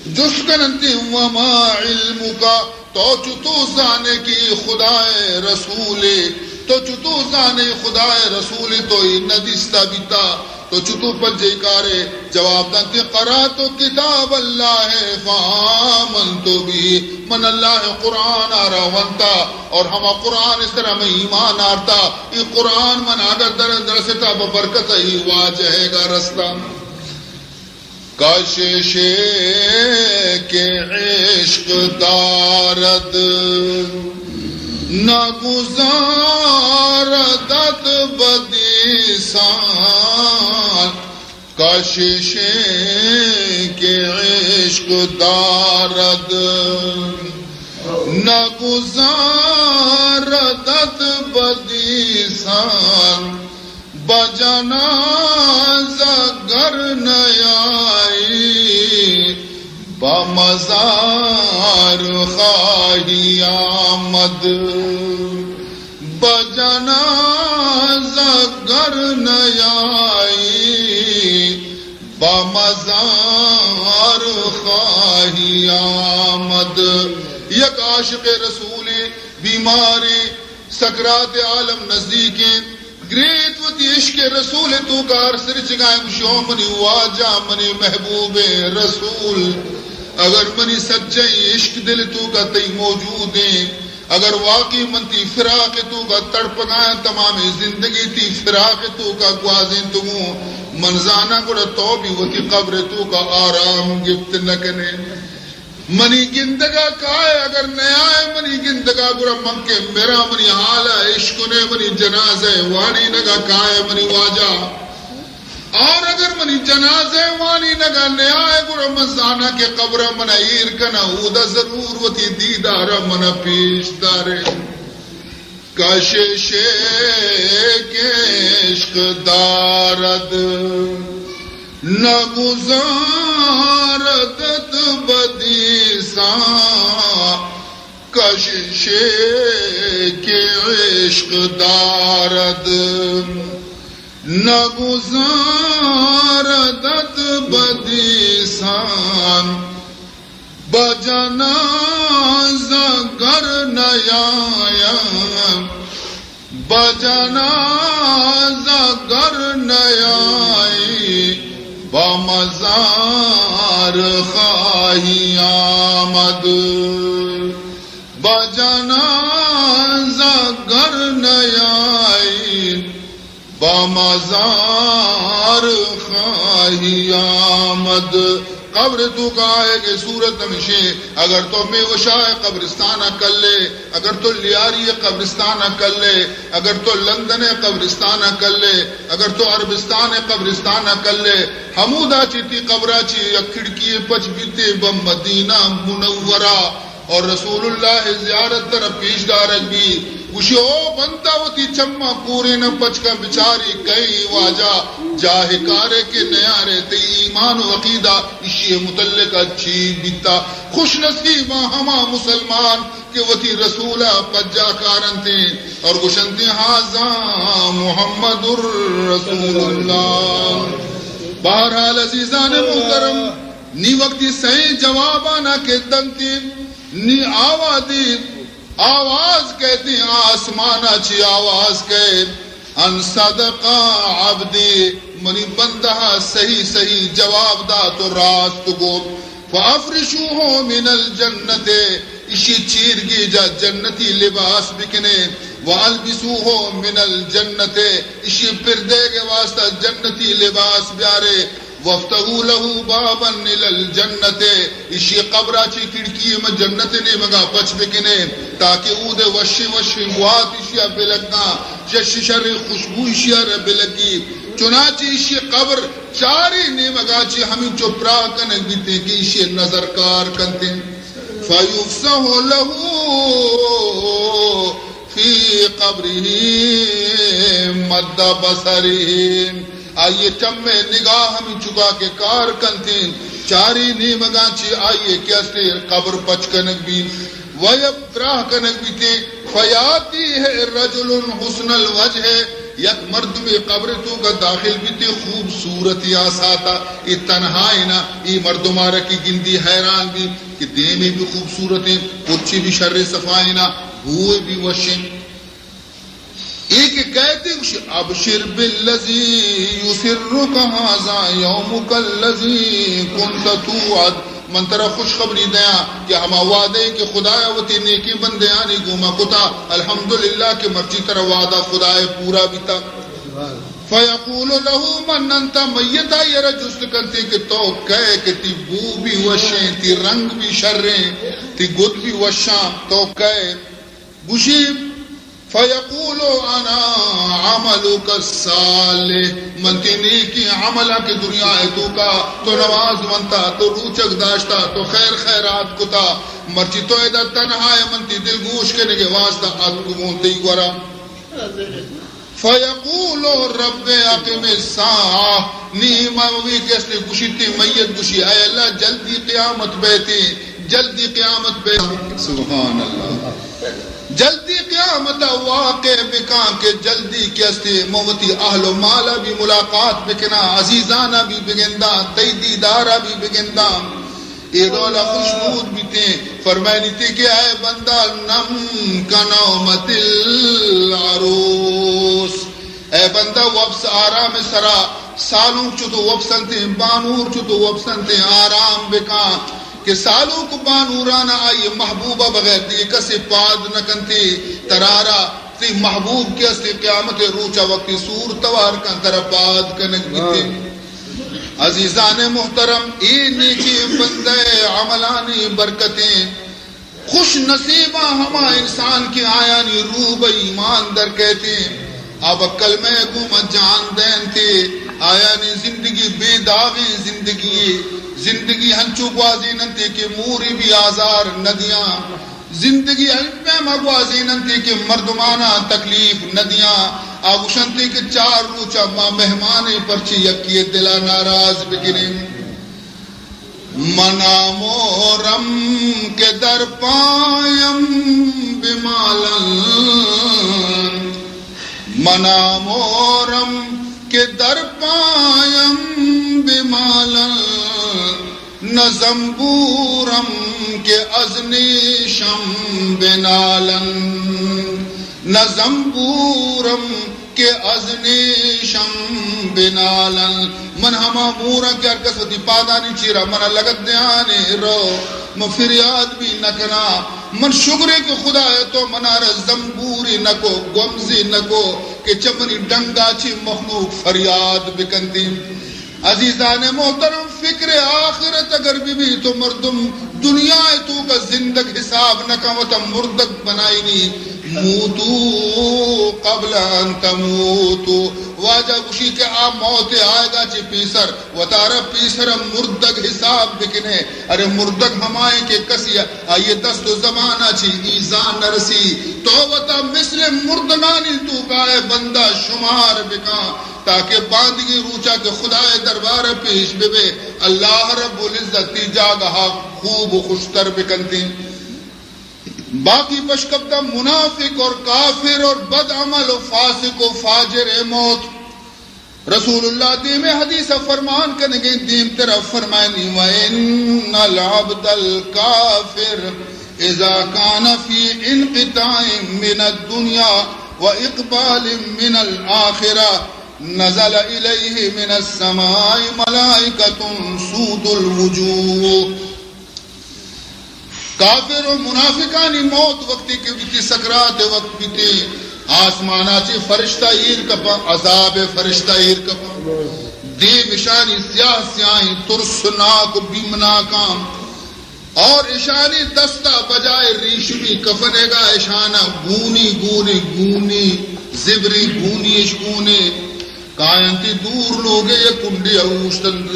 جست کننتی، وما علمک، تو چتو زانے کہ اے خدائے رسولے؟ تو چتو زانے خدائے رسولے؟ تو اے ندیستا بیتا؟ تو چتو پجے کارے؟ جواب دنت، قرأت کتاب اللہ فآمنت بہ، من اللہ قرآن ءَ را ونتا اور ہما قرآن ءِ سرا من ایمان آرتا۔ اے قرآن من اگاں در، درستا ببرکت اے واجہ ءِ گا رستا۔ کششے کہ عشق دارد، نگذاردت بدیسان۔ کششے کہ عشق دارد، نگذاردت بدیسان۔ بہ جنازہ گر نیائی، بہ مزار خواہی آمد۔ بہ جنازہ گر نیائی، بہ مزار خواہی آمد۔ یک عاشق رسولے، بیمارے، سکرات عالم نزدیکیں، گریت وتی عشق رسول توکا، ارس رچگائیں، گوشی، او منی واجہ، منی محبوب رسول، اگر منی سچیں عشق دل توکا تئی موجودیں، اگر واقعی من تئی فراق توکا تڑپگائیں، تمام زندگی تئی فراق توکا گوازینتگوں، من زاناں گڑا تو بھی وتی قبر توکا آرام گپت نہ کنے۔ منی گندگا کائے، اگر نیائے منی گندگا، گڑا من کہ مراں، منی حالا اشکنے، منی جنازہ وانینگا کائے منی واجہ۔ اور اگر منی جنازہ وانینگا نیائے، گڑا من زاناں کہ قبرا منا ایر کناں، اودا ضرور وتی دیدارا منا پیش دارے۔ کششے کہ عشق دارد، نگذاردت بدیسان۔ کششے کہ عشق دارد، نگذاردت بدیسان۔ بہ جنازہ گر نیایم، بہ جنازہ گر نیائی، بہ مزار خواہی آمد۔ با جنازہ گر نیائی، با مزار خواہی آمد۔ قبر توکا آئیگے صورت ہمیشیں، اگر تو میوشاہ قبرستان کلے، اگر تو لیاری قبرستان کلے، اگر تو لندن قبرستان کلے، اگر تو عربستان قبرستان کلے، ہمودا چی تی قبرا چی یک کھڑکی پچ بیتے بہ مدینہ منورہ۔ اور رسول اللہ زیارت ترا پیش دارگ بی۔ گوشی، او بندہ، وتی چماں کورین پچ کن بچاری کئے واجہ جاہ کارے کہ نیارے، تئی ایمان و عقیدہ اشی متعلق چی بیتا۔ خوش نصیباں ہما مسلمان کہ وتی رسولا پجا کارنتیں اور گوشنتیں، ھذا محمد رسول اللہ۔ بہرحال عزیزان محترم، نی وقتی سئیں جوابانا کہ دنتی، نی آوازی، آواز کئیتی آسمانا چی آواز کئے، ان صدق عبدی، منی بندہ صحیح صحیح جواب دات و راست گو۔ فافرشوہ من الجنت، اشی چیرگی جا جنتی لباس بکنے، والبسوہ من الجنت، اشی پردے کے واسطہ جنتی لباس بیارے، وافتحوا لہ بابا الی الجنت، اشی قبرا چی کھڑکی ما جنت نیمگا پچ بکنے، تاکہ اود وشیں وشیں گوات اشیا بلگاں، شش شر خوشبو اشیا را بلگی۔ چنانچہ اشی قبر چاری نیمگا چی ہمینچو پراہ کنگ بیتے کہ اشی نظر کار کنتے۔ فیفسح لہ فی قبرہ مد بصرہ، آئیے چمے نگاہ ہمیں چکا کہ کار کنتیں، چاری نیمگاں چی آئیے کہ استے قبر پچ کنگ بی، ویب پراہ کنگ بیتے، فیاتیہ رجل حسن الوجہ، یک مردمے قبر توکا داخل بیتے، خوبصورتی آساتا، اے تنہائینا، اے مردمارا کہ گندی حیران بی کہ دیمے بھی خوبصورتیں، پچے بھی شر صفائینا، بوئے بھی وشیں۔ اے کہ کئیتے گوشی، ابشر بالذی یسرک ھذا یومک الذی کنت توعد، من ترا خوشخبری دیاں کہ ہما وعدہ کہ خدایا وتی نیکیں بندیانی گوما کتا، الحمدللہ کہ مرچی ترا وعدہ خدایا پورا بیتا۔ فیقول لہ من انت، میت آئیرا جست کنتے کہ تو کئے کہ تی بو بھی وشیں، تی رنگ بھی شریں، تی گد بھی وشاں، تو کئے؟ گوشی، فیقول انا عملک الصالح، من تی نیکی عملا کہ دنیا توکا تو نماز ونتا، تو روچگ داشتا، تو خیر خیرات کتا، مرچی تو ادا تنہائے، من تی دلگوش کنگے واسطہ اتکگوں تئی گورا۔ فیقول رب اقم الساعہ، نی ما وی کستے گوشی، تی میت گوشی، اے اللہ جلدی قیامت بیتی، جلدی قیامت بیتی۔ سبحان اللہ۔ جلدی قیامت واقع بکاں کہ جلدی کستے موتی اہل و مالا بھی ملاقات بکنا، عزیزانا بھی بگنداں، تئی دیدارا بھی بگنداں۔ اے ڈولا خوشنود بیتیں، فرمائنیتے کہ اے بندہ نم کنومت العروس، اے بندہ وپس آرام سرا، سالونک چتو وپسنتیں، بانور چتو وپسنتیں، آرام بکاں کہ سالونک بانورانا آئی محبوبہ بغیر دیگہ کسے پاد نہ کنتے، ترارا تی محبوب کہ استے قیامت روچا وقتی سور توار کن ترا پاد کنگ بیتے۔ عزیزان محترم، اے نیکیں بندہ عملانی برکتیں۔ خوش نصیباں ہما انسان کہ آیانی روح بہ ایمان در کئیتیں، آ بہ کلمہ گوما جان دینتے، آیانی زندگی بے داغیں زندگی، زندگی ہنچو گوازیننتے کہ موری بھی آزار نہ دیاں۔ زندگی ہمے پیما گوازیننتے کہ مردمانا تکلیف نہ دیاں۔ آ گوشنتے کہ چار روچا ما مہمانیں، پرچے یکے دلا ناراض بکنیں۔ منا مورم کہ در پایم بمالن، منا مورم کہ در پایم بمالن، نہ زنبورم کہ از نیشم بنالن، نہ زنبورم کہ از نیشم بنالن۔ من ہما موراں کہ ہر کس وتی پادانی چیرا منا لگت دیانے رو، من فریاد بھی نہ کناں۔ من شگرے کہ خدایا تو منارا زمبوری نکو، گمزی نکو کہ چہ منی ڈنگا چی مخلوق فریاد بکنتی۔ عزیزان محترم، فکر آخرت اگر بہ بی تو مردم دنیا توکا زندگ حساب نکن، وتا مردگ بنائینی۔ موتو قبل ان تموتو، واجہ گوشی کہ آ موت آئیگا چی پیسر وتارا پیسر مردگ حساب بکنے۔ ارے مردگ ہمائیں کہ کسی آئی دست و زبانا چی ایزا نرسی۔ تو وتا مثل مردگانی توکا اے بندہ شمار بکن، تاکہ باندگی روچا کہ خدائے دربارا پیش ببے، اللہ رب العزت تی جاگہا خوب و خوشتر بکنتی۔ باقی پشکپتا منافق اور کافر اور بدعمل و فاسق و فاجر موت۔ رسول اللہ دیم حدیث فرمان کنگیں، دیم ترا فرمائنی، وَإِنَّ الْعَبْدَ الْكَافِرَ إِذَا كَانَ فِي انْقِطَاعٍ مِنَ الدُّنْيَا وَإِقْبَالٍ مِنَ الْآخِرَةِ نَزَلَ إِلَيْهِ مِنَ السَّمَاءِ مَلَائِكَةٌ سُودُ الْوُجُوهِ۔ کافر و منافقانی موت وقتی کہ بیتی، سکرات وقت بیتی، آسمانا چی فرشتہ ایر کپا، عذاب فرشتہ ایر کپا۔ دیم اشانی سیاہ سیاہیں ترسناک و بیمناکاں۔ اور اشانی دستا بجائے ریشمی کفنے گا اشانا گونی، گونی، گونی، زبری گونی اش گونے۔ کاینتی دور لوگے یک کنڈے اوشتنت،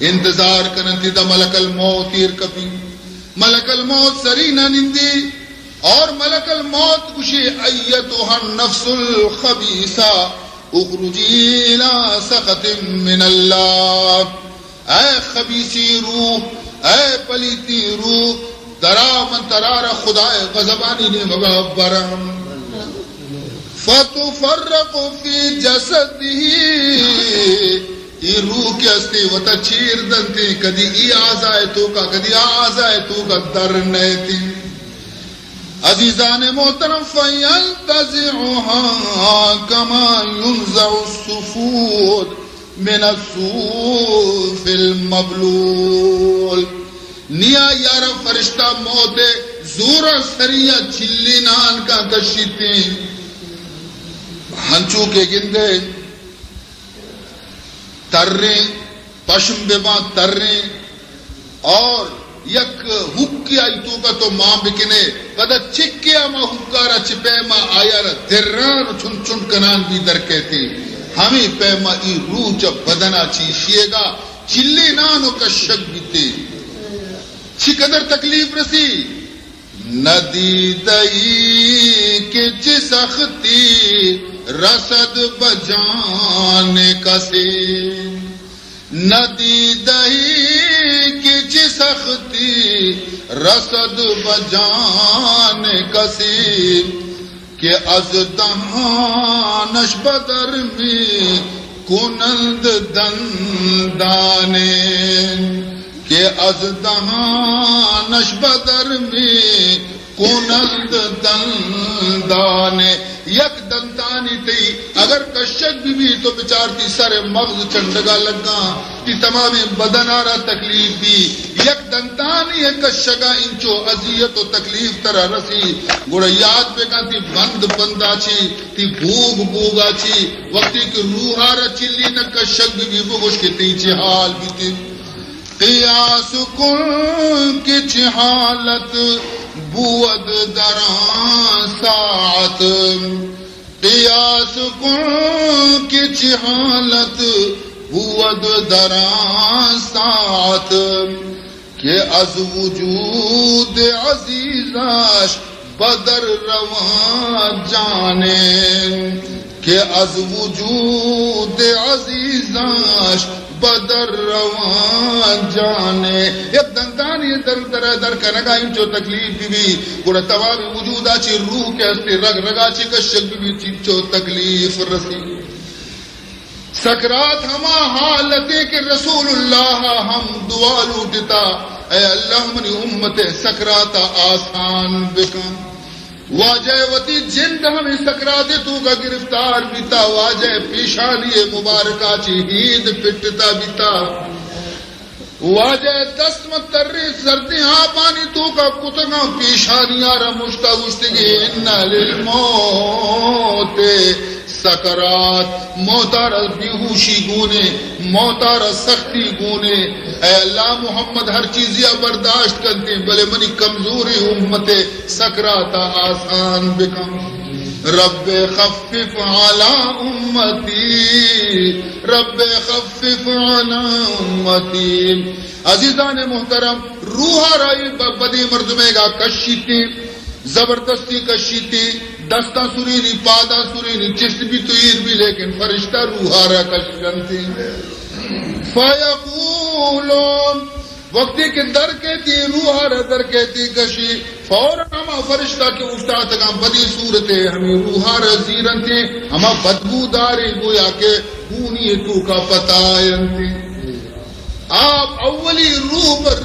انتظار کننتی دا ملک الموت ایر کپی۔ ملک الموت سرینا نندی اور ملک الموت گوشی، ایتها النفس الخبیثہ اخرجی الی سخط من اللہ۔ اے خبیثی روح، اے پلیتی روح، درا، من ترارا خدائے غضبانی نیمگا براں۔ فتفرق فی جسدہ، ای روح کہ استی وتا چیر دنتی، کدی ای اعضائے توکا، کدی آ اعضائے توکا در نیتی۔ عزیزان محترم، فینتزعها کما ینزع الصفود من الصوف المبلول۔ نیا یارا فرشتہ موت زورا سریا چلی نان کا کشیتی، ہنچو کہ گندے تریں، پشم بباں تریں، اور یک حکے آئی توکا تو مان بکنے، پدا چکے ہما حکارا چہ پیما آیارا دران و چنڈ چنڈ کنان بی در کیتی۔ ہمے پیما ای روح چہ بدنا چی شیگا چلینان و کشگ بیتی۔ چی قدر تکلیف رسی؟ ندیدئی کہ چہ سختی رسد بجان کسی۔ ندیدئی کہ چہ سختی رسد بجان کسی، کہ از دہانش بدر می کنند دندانے، کہ از دہانش بدر می کنند دندانے۔ یک دنتانی تئی اگر کشگ بہ بی تو بچار تی سر مغز چنڈگا لگاں، تی تمامیں بدنارا تکلیف بی۔ یک دنتانی کشگا انچو اذیت و تکلیف ترا رسی، گڑا یاد بکن تی بند بندا چی، تی بوگ بوگا چی، وقتی کہ روحارا چلی نہ کشگ بہ بی، بگوش کہ تئی چی حال بیتی۔ قیاس کن کہ چہ حالت بود در آن ساعت، قیاس کن کہ چہ حالت بود در آن ساعت، کہ از وجود عزیزش بدر روان جانے، کہ از وجود عزیزش بدر روان جانے۔ یک دنتانی در، در، در کنگا انچو تکلیف بہ بی، گڑا تمام وجودا چی روح کہ استی رگ رگا چی کشگ بہ بی، انچو تکلیف رسی۔ سکرات ہما حالتے کہ رسول اللہ ہم دعا لوٹتا، اے اللہ منی امت سکرات آسان بکن۔ واجہ وتی جند ہمیں سکرات توکا گرفتار بیتا، واجہ پیشانی مبارکہ چی ہید پٹتا بیتا۔ واجہ ءِ دست ماں تریں سردیں آپانی توکا کتگاں، پیشانی ءَ را مشتا، گوشتگی، ان للموت سکرات، موت ءَ را بیہوشی گون ایں، موت ءَ را سختی گون ایں۔ اے اللہ، محمد ہر چیزے ءَ برداشت کنت ایں، بلے منی کمزوریں امت ءِ سکرات ءَ آسان بکن۔ رب خفف علی امتی، رب خفف علی امتی۔ عزیزان محترم، روح ءَ را اے ب-، بدیں مردمے گا کشیت ایں، زبردستی کشیت ایں، دستاں سرینی، پاداں سرینی، چست بی تو ایر بی، لیکن فرشتہ روح ءَ را کش کنت ایں۔ فیقولون، وقتی کہ در کیت ایں، روح ءَ را در کیت ایں کشی، فوراً ہما فرشتہ کہ اوشتاتگاں بدیں صورتے ہمے روح ءَ را زیرنت ایں، ہما بدبوداریں گویا کہ گونی توکا پتاینت ایں۔ آپ اولی روح بر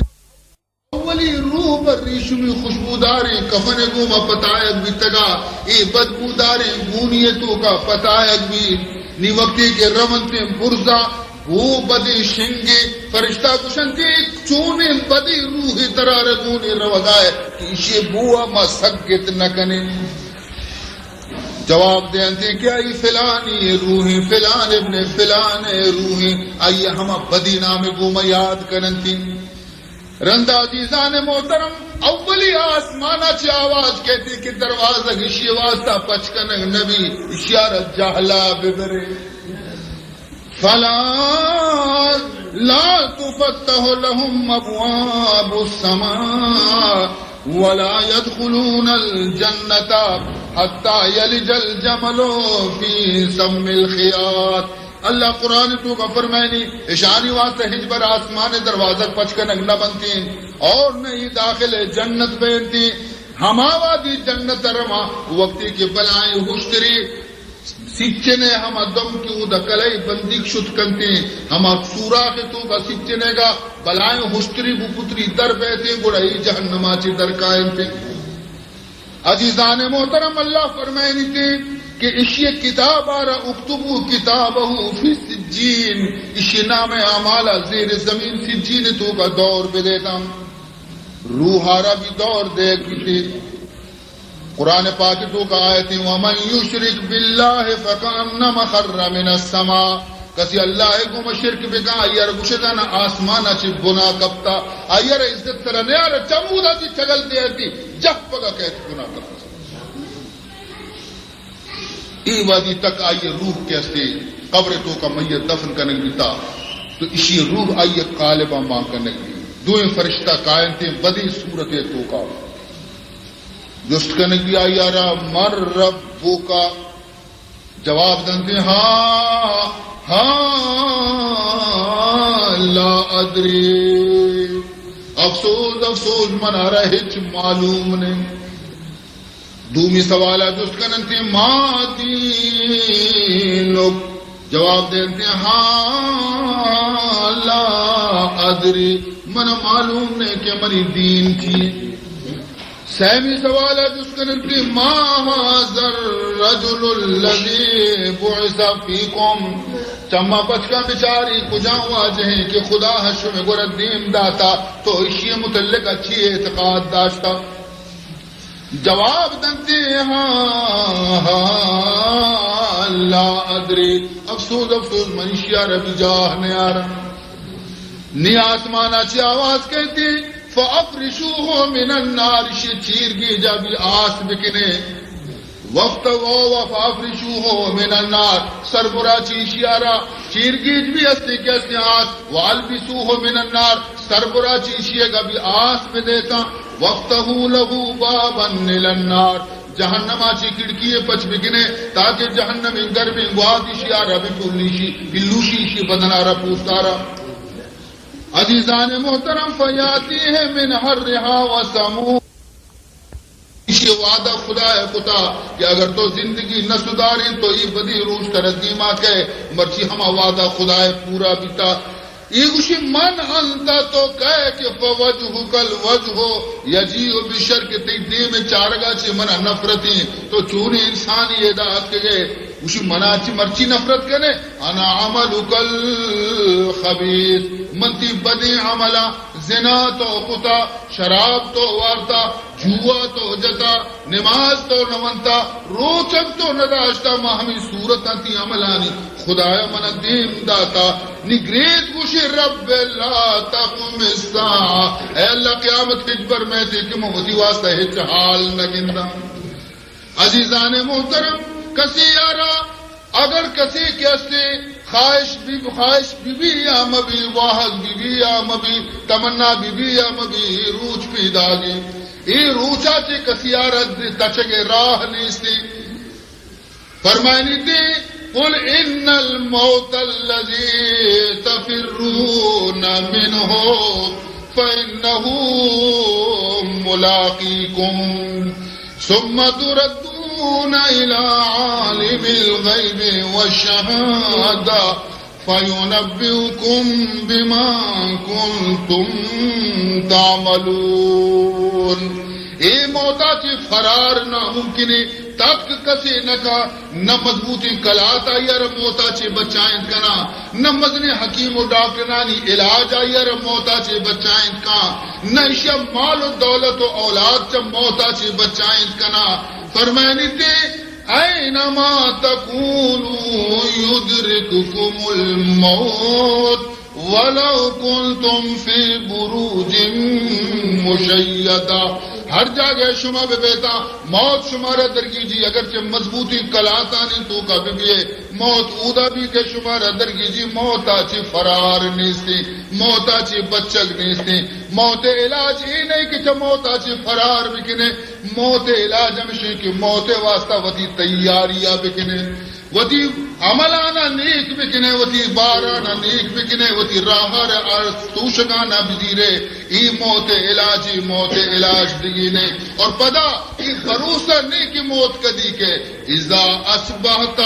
اولی روح بر ریشمی خوشبوداریں کفن ءِ گوما پتایگ بیتگا، اے بدبوداریں گونی ءِ توکا پتایگ بیت۔ نی وقتی کہ رونت ایں برزا، بو بدیں شنگیں، فرشتہ گوشنت ایں، چونیں بدیں روحے ترا را گون ایں روگا ئے کہ ایشی بو ءَ ما سگت نہ کنیں۔ جواب دینت ایں کہ آئی فلانی روح ایں، فلان ابن فلان روح ایں، آئی ہما بدیں نام ءِ گوما یاد کننت ایں۔ رند عزیزان محترم، اولی آسمان ءَ چہ آواز کیت ایں کہ دروازگ ایشی واسطہ پچ کنگ نہ بی، ایشی ءَ را جہلا ببرے۔ فلا، لا تفتح لهم ابواب السماء ولا يدخلون الجنة حتى يلج الجمل في سم الخياط۔ اللہ قرآن ءِ توکا فرمائنی، اشانی واسطہ ہچبر آسمان ءِ دروازگ پچ کنگ نہ بنت ایں اور نہ اے داخل جنت بنت ایں۔ ہما وہدی جنت ءَ رواں وقتی کہ بلائیں ہشتری سچن ءِ ہما دم کہ اودا کلئی بندیگ شت کنت ایں، ہما سوراخ ءِ توکا سچن ءِ گا بلائیں ہشتری بو پتری در بیت ایں، گڑا اے جہنم ءَ چہ در کاینت ایں۔ عزیزان محترم، اللہ فرمائنیت ایں کہ اشی کتاب ءَ را، اکتبوا کتابه فی سجین، اشی نام اعمال ءَ زیر زمین سجین ءِ توکا دور بدیتاں۔ روح ءَ را بھی دور دیگ بیت۔ قرآن پاک ءِ توکا آیت ایں، ومن یشرک باللہ فکأنما خر من السماء۔ کسی اللہ ءِ گوما شرک بکن، آئی ءَ را گوشدان آسمان ءَ چہ بنا کپتا، آئی ءَ را عزت سرا نیار، چمودا چہ چگل دیتی، جہپگ ءَ کیت بنا کپتا۔ اے وہدی تک آئی ءِ روح کہ استے قبر ءِ توکا میت دفن کنگ بیتا، تو اشی روح آئی ءِ قالب ءَ مان کنگ بی۔ دوئیں فرشتہ کاینت ایں بدیں صورت ءِ توکا۔ جست کنگ بی آئی ءَ را، من ربک؟ جواب دنت ایں، ہا، ہا، لا ادری۔ افسوس، افسوس، من ءَ را ہچ معلوم نہ۔ دومی سوال ءَ جست کننت ایں، ما دینک؟ جواب دینت ایں، ہا، لا ادری، من ءَ معلوم نہ کہ منی دین چی ایں۔ سیمی سوال ءَ جست کننت ایں، ما هذا الرجل الذي بعث فيكم؟ چما پچ کن بچار، اے کجام واجہ ایں کہ خدا ءَ شمئے گورا دیم داتا، تو اشی متعلق ءَ چی اعتقاد داشتا؟ جواب دنت ایں، ہا، ہا، لا ادری، افسوس، افسوس، من اشی ءَ را بھی جاہ نیاراں۔ نی آسمان ءَ چہ آواز کیت ایں، فافرشوه من النار، اشی چیرگیج ءَ بھی آس بکنے۔ وقت و، و فافرشوه من النار، سربرا چہ اشی ءَ را چیرگیج بھی استے کہ استے آس، والبسوه من النار، سربرا چہ اشی ءَ گا بھی آس بدیتاں، وافتحوا له بابا الى النار، جہنم ءَ چہ کھڑکی ءَ پچ بکنے تاکہ جہنم ءِ گرمیں گوات اشی ءَ را بپولیشی، بلوشی اشی بدن ءَ را، پوست ءَ را۔ عزیزان محترم، فیاتیه من حرها وسمومها۔ ایشی وعدہ خدا ءَ کتا کہ اگر تو زندگی نہ سداریں تو اے بدیں روچ ترا دیما کئے، مرچی ہما وعدہ خدا ءَ پورا بیتا۔ اے گوشی، من انت، تو کئے کہ فوجهک الوجه یجیء بالشر، کہ تئی دیم ءِ چارگا چہ منا نفرتیں، تو چونیں انسانے ادا اتکگئے؟ گوشی، منا چی مرچی نفرت کنے؟ انا عملک الخبیث، من تی بدیں عملا، زنا تو کتا، شراب تو وارتا، جوا تو جتا، نماز تو نہ ونتا، روچگ تو نہ داشتا، ما ہمیں صورتاں تی عملانی خدایا منا دیم داتا۔ نی گریت گوشی، رب لا تقم الساعة، اے اللہ، قیامت ہچبر میتے کہ من وتی واسطہ ہچ حال نہ گنداں۔ عزیزان محترم، کسی آرا اگر کسی کہ استے خواہش بی، خواہش بی بی یا مبی، واہگ بی بی یا مبی، تمنا بی بی یا مبی، روچ پیداگی، اے روچا چے کسی آرا تچگ راہ نیستی۔ فرمائنی تے، قل ان الموت الذي تفرون منه فإنه ملاقيكم ثم تردون إلى عالم الغيب والشهادة فينبئكم بما كنتم تعملون۔ اے موتا چے فرار ناممکنے، تک کسے نہ کا، نہ مضبوطیں کلات آئی ء را موتا چے بچائینت کنا، نہ مزنیں حکیم و ڈاکٹرانی علاج آئی ء را موتا چے بچائینت کاں، نہ ایشی ء مال و دولت و اولاد چہ موتا چے بچائینت کنا۔ فرمائنی تے، اینما تکونوا یدرککم الموت ولو کنتم فی بروج مشیدہ۔ ہر جاگہ شما بہ بیتا، موت شمارا درگیجی، اگرچہ مضبوطی کلاتانی توکا بہ بیئے، موت اودا بی کہ شمارا درگیجی، موتا چے فرار نیستی، موتا چے بچگ نیستی۔ موت علاج اے نہیں کہ چہ موتا چے فرار بکنے، موت علاج ہمشی کہ موت واسطہ وتی تیاریا بکنے۔ وتی عملانا نیک بکنے، وتی باران نیک بکنے، وتی راہا را آرس توشگانا بزیرے۔ ای موت علاجی، موت علاج دگی نے۔ اور پدا ای بھروسہ نے کہ موت کدی کے، اذا اصبحت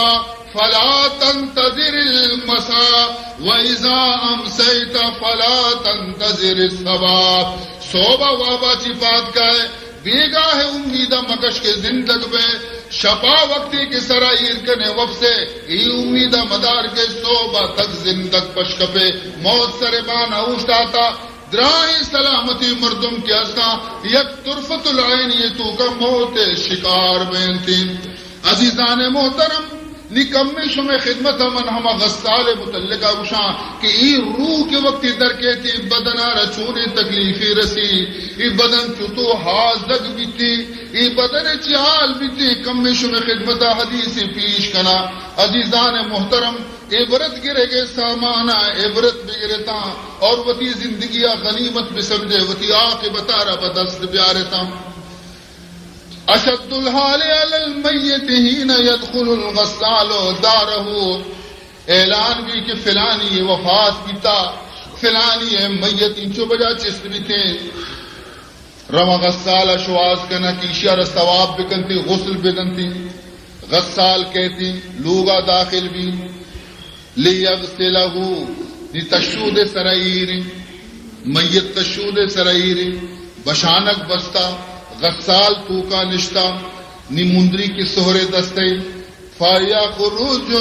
فلا تنتظر المساء و اذا امسیت فلا تنتظر الصباح۔ صوبہ وابا چی پاد کائے، بیگاہ امیدہ مکش کہ زندگ بے، شپا وقتی کہ سرا ایر کنے وپسے، ای امیدہ مدار کہ صوبہ تک زندگ پش کپے۔ موت سر بانا اوشتاتا، دراہیں سلامتی مردم کہ ہستاں، یک طرفت العین یہ توکا موت شکار بینتی۔ عزیزان محترم، نی کمے شمئے خدمت ء من ہما غسال ء متعلقہ گوشاں کہ ای روح کہ وقتی در کیتی بدن ء را چونیں تکلیفے رسی، ای بدن چتو ہازگ بیتی، ای بدن ء چی حال بیتی، کمے شمئے خدمت ء حدیثے پیش کناں۔ عزیزان محترم، عبرت گرگ ء سامان ء عبرت بگرتاں اور وتی زندگی ء غنیمت بسمجھے، وتی عاقبت ء را بدست بیارتاں۔ اشد الحال علی المیت حین یدخل الغسال دارہ، اعلان بی کہ فلانی وفات بیتا، فلانی میت انچو بجا چست بیتے۔ رواں غسال شواز کنا کہ ایشی را ثواب بکنتی، غسل بدنتی۔ غسال کیتی، لوگا داخل بی۔ لیغسلہ، نی تشود سرا ایری، میت تشود سرا ایری، بشانک بستا، غسال توکا نشتا، نی مندری کہ سہرے دستے، فیخرج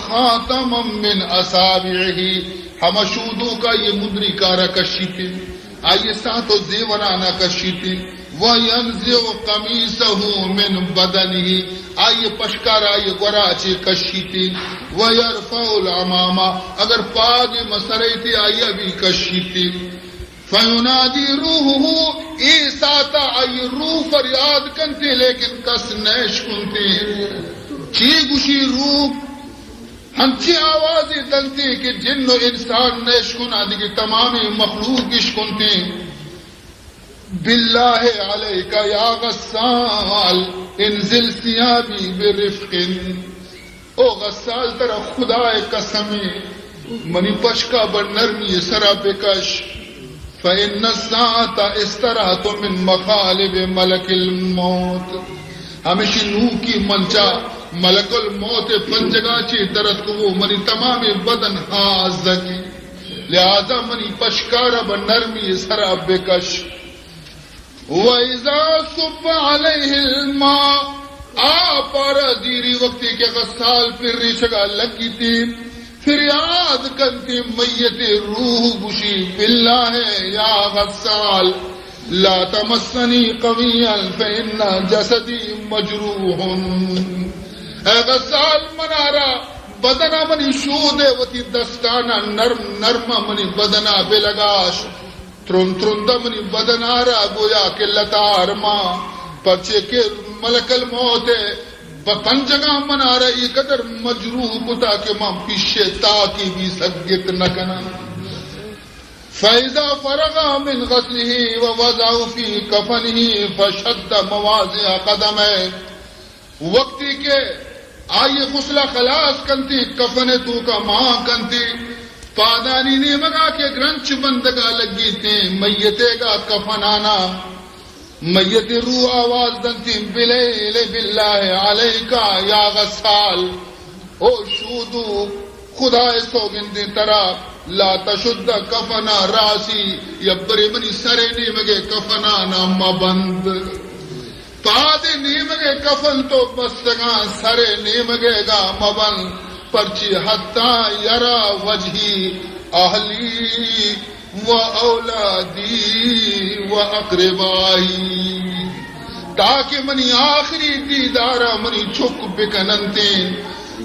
خاتما من اصابعہ، ہما شودوکا یہ مندری کارا کشیتے۔ آئی ساعت و زیورانا کشیتی، وینزع قمیصہ من بدنہ، آئی پشکار آئی گورا چے کشیتی، ویرفع العمامہ، اگر پاگ مسریتی آئی بھی کشیتی۔ فینادی روحہ، اے ساعتا آئی روح فریاد کنتی لیکن کس نیش کنتی۔ چی گوشی روح؟ ہنچیں آوازے دنتی کہ جن و انسان نیشکن آ، دگہ تمامیں مخلوق اشکنتی۔ باللہ علیک یا غسال، انزل ثیابی برفق۔ او غسال، ترا خدائے قسمے، منی پشکا بہ نرمی سرا بکش۔ فإن الساعة استراحة من مخالب ملک الموت۔ ہمشی نوکی منچا ملک الموت پنجگا چے درتکو، منی تمام بدن ہازگی، لہذا منی پشکارا بہ نرمی سرا بکش۔ وإذا صب عليه الماء، آ پارا زیری وقتی کہ غسال پریشگا لگیتی، فریاد کنتی، میت روح گوشی، باللہ یا غسال، لا تمسنی قویا فإن جسدی مجروح۔ اے غسال، منارا بدنا منی شودے وتی دستانا نرم نرم منی بدنا بلگاش۔ ترند ترند منی بدنارا گویا کہ لتار ما، پرچے کہ ملک الموت ء پہ پنجگاں منارا ای قدر مجروح کتا کہ من پیشے تاکی بھی سگت نہ کناں۔ فإذا فرغ من غسله ووضعه في كفنه فشد مواضع قدميه۔ وقتی کہ آئی غسلہ خلاص کنتی، کفن توکا مان کنتی، پادانی نیمگا کہ گرنچ بندگا لگیتی، میتے گا کفنانا، میت روح آواز دنتی، بلیل باللہ علیک یا غسال، او شودو، خدائے سوگندیں ترا، لا تشد کفن راسی، یا برے منی سرے نیمگے کفنانا مبند۔ پاد نیمگے کفن تو بستگاں، سر نیمگے گا مبن، پرچی حتی یرا وجہی اہلی و اولادی و اقربائی، تاکہ منی آخری دیدارا منی چک بکننتیں،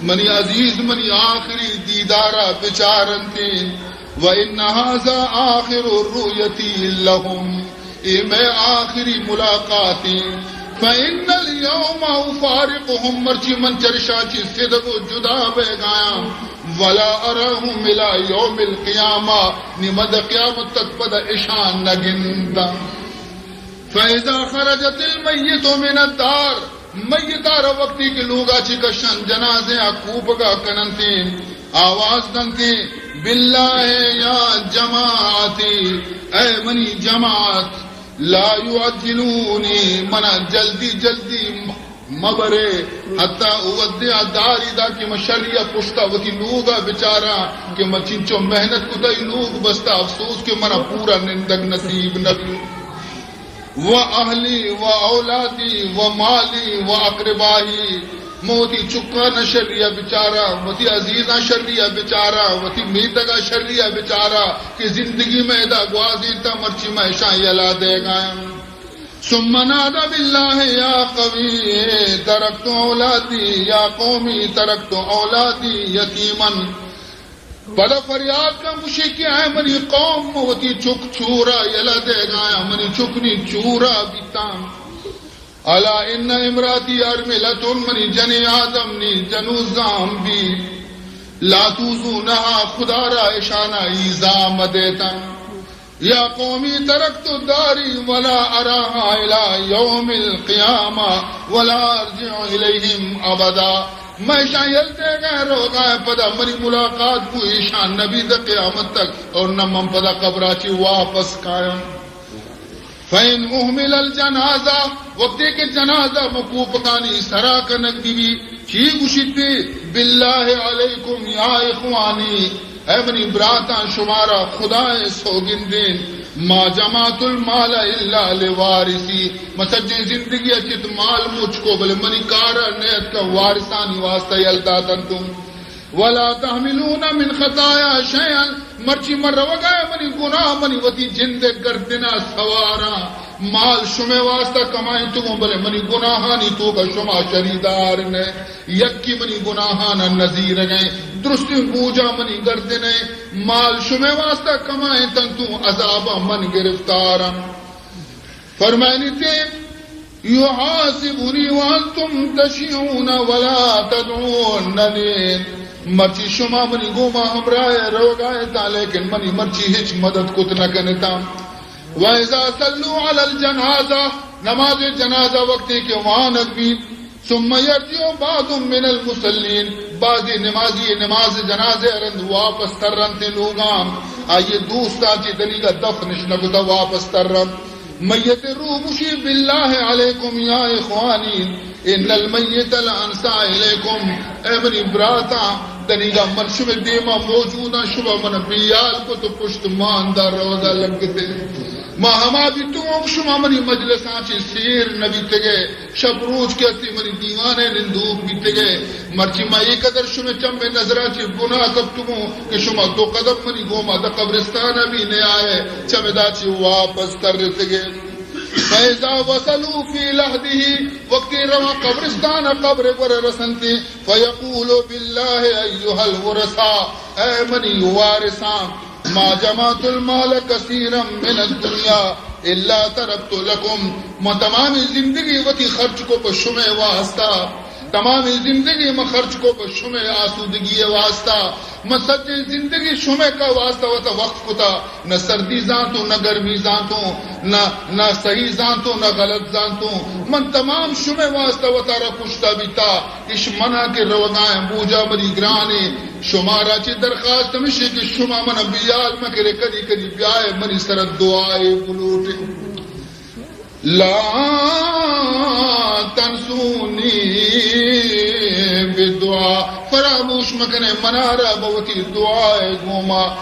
منی عزیز منی آخری دیدارا بچارنتیں۔ و ان ھذا آخر رؤیتی لهم، اے مئے آخری ملاقاتیں۔ فإن اليوم أفارقهم، مرچی من چرشاں چی سدگ و جدا بیگایاں۔ ولا أراهم إلى يوم القيامة، نی من قیامت تک پدا اشان نہ گنداں۔ فإذا خرجت الميت من الدار، میتارا وقتی کہ لوگا چی کشن، جنازے آ کوپگا کننتیں، آواز دنتیں، باللہ یا جماعتی، اے منی جماعت، لا يعجلوني، منا جلدی جلدی مبرے، حتی اودیا داری دا کہ من شریا پشتا وتی لوگا بچاراں کہ من چنچو محنت کتا، ای لوگ بستا، افسوس کہ منا پورا نندگ نصیب نبی۔ و اہلی و اولادی و مالی و اقربائی، من وتی چکانا شریا بچاراں، وتی عزیزاں شریا بچاراں، وتی میتگا شریا بچاراں کہ زندگی مئے ادا گوازینتا، مرچی من اشاں یلا دیگایاں۔ ثم نادى بالله يا قومي تركت أولادي، يا قومي تركت أولادي يتيما۔ پدا فریاد کن گوشی کہ اے منی قوم، من وتی چک چورا یلہ دیگایاں، منی چک نی چورا بیتاں۔ الا ان امراتی ارملة، منی جنین آدم نی جنوزام بی، لا تؤذونها، خدا را اشانا ایذا مدیتاں۔ یا قومی ترکت داری ولا اراها الی یوم القیامة ولا ارجع الیہم ابدا۔ من اشاں یل دیگاں، روگاں، پدا منی ملاقات بو ایشاں نبی دا قیامت تک، اور نہ من پدا قبرا چی واپس کایاں۔ فإن أهمل الجنازة، وقتی کہ جنازہ مکوپکانی سرا کنگ بی بی، چی گوشیت بی؟ بالله عليكم يا إخواني، اے منی براتاں، شمارا خدائے سوگندیں، ما جمعت المال إلا لوارثي، من سجیں زندگی ء چت مال مچ کو، بلے منی کارا نیت کا وارثانی واسطہ یل داتنتوں۔ ولا تحملون من خطاياي شيئا، مرچی من روگا منی گناہ منی وتی جند گردنا سواراں، مال شمے واسطہ کمائنتگوں، بلے منی گناہانی توکا شما شریدار نہ، یکی منی گناہانا نزیرگیں، درستیں بوجا منی گردنے، مال شمے واسطہ کمائنتنتوں، عذابا من گرفتاراں۔ فرمائنیتے، يحاسبني وأنتم تشيعون ولا تدعونني، مرچی شما منی گوما ہمراہ روگا اتاں، لیکن منی مرچی ہچ مدد کت نہ کنتاں۔ وإذا صلوا على الجنازة، نماز جنازہ وقتی کہ وانگ بیت، ثم يرجع بعض من المصلين، بعضی نمازی نماز جنازہ رند واپس ترنت لوگاں، آئی دوستاں چی دنیگا دفنش نہ کتا واپس ترنت۔ میت روح گوشی، بالله عليكم يا إخواني، إن الميت لأنسى إليكم، اے منی براتاں، دنیگا من شمے دیما موجوداں، شما من بیال کت و پشت ماندار روگا لگتے۔ ما ہما بیتگوں کہ شما منی مجلساں چہ سیر نہ بیتگے، شپ روچ کہ استی منی دیوانے نندوک بیتگے، مرچی ما اے قدر شمے چمے نظراں چہ بنا کپتگوں کہ شما دو قدم منی گوما داں قبرستان ءَ بھی نیائے، چمدا چہ واپس ترتگے۔ فَإِذَا وَصَلُوا فِي لَحْدِهِ، وقتی رواں قبرستان ءَ قبر ءِ گورا رسنتی، فَيَقُولُوا بِاللَّهِ أَيُّهَا الْوَرَثَاءُ، اے منی وارثاں، مَا جَمَعْتُ الْمَالَ كَثِيرًا مِنَ الدُّنْيَا إِلَّا تَرَكْتُ لَكُمْ، من تمامی زندگی وتی خرچ کو پہ شمے واسطہ، تمامی زندگی من خرچ کو پہ شمے آسودگی ءِ واسطہ، من سجیں زندگی شمے کا واسطہ وتا وقف کتا، نہ سردی زانتوں، نہ گرمی زانتوں، نہ، نہ صحیح زانتوں، نہ غلط زانتوں، من تمام شمے واسطہ وتا را کشتا بیتا۔ اش منا کہ روگائیں بوجا منی گرانے، شمارا چہ درخواست ہمیشی کہ شما منا بیال مکرے، کدی کدی بیائے منی سر دعائے بلوٹے۔ لا تنسونی بالدعاء، فراموش مکنے منارا بہ وتی دعائے گوما۔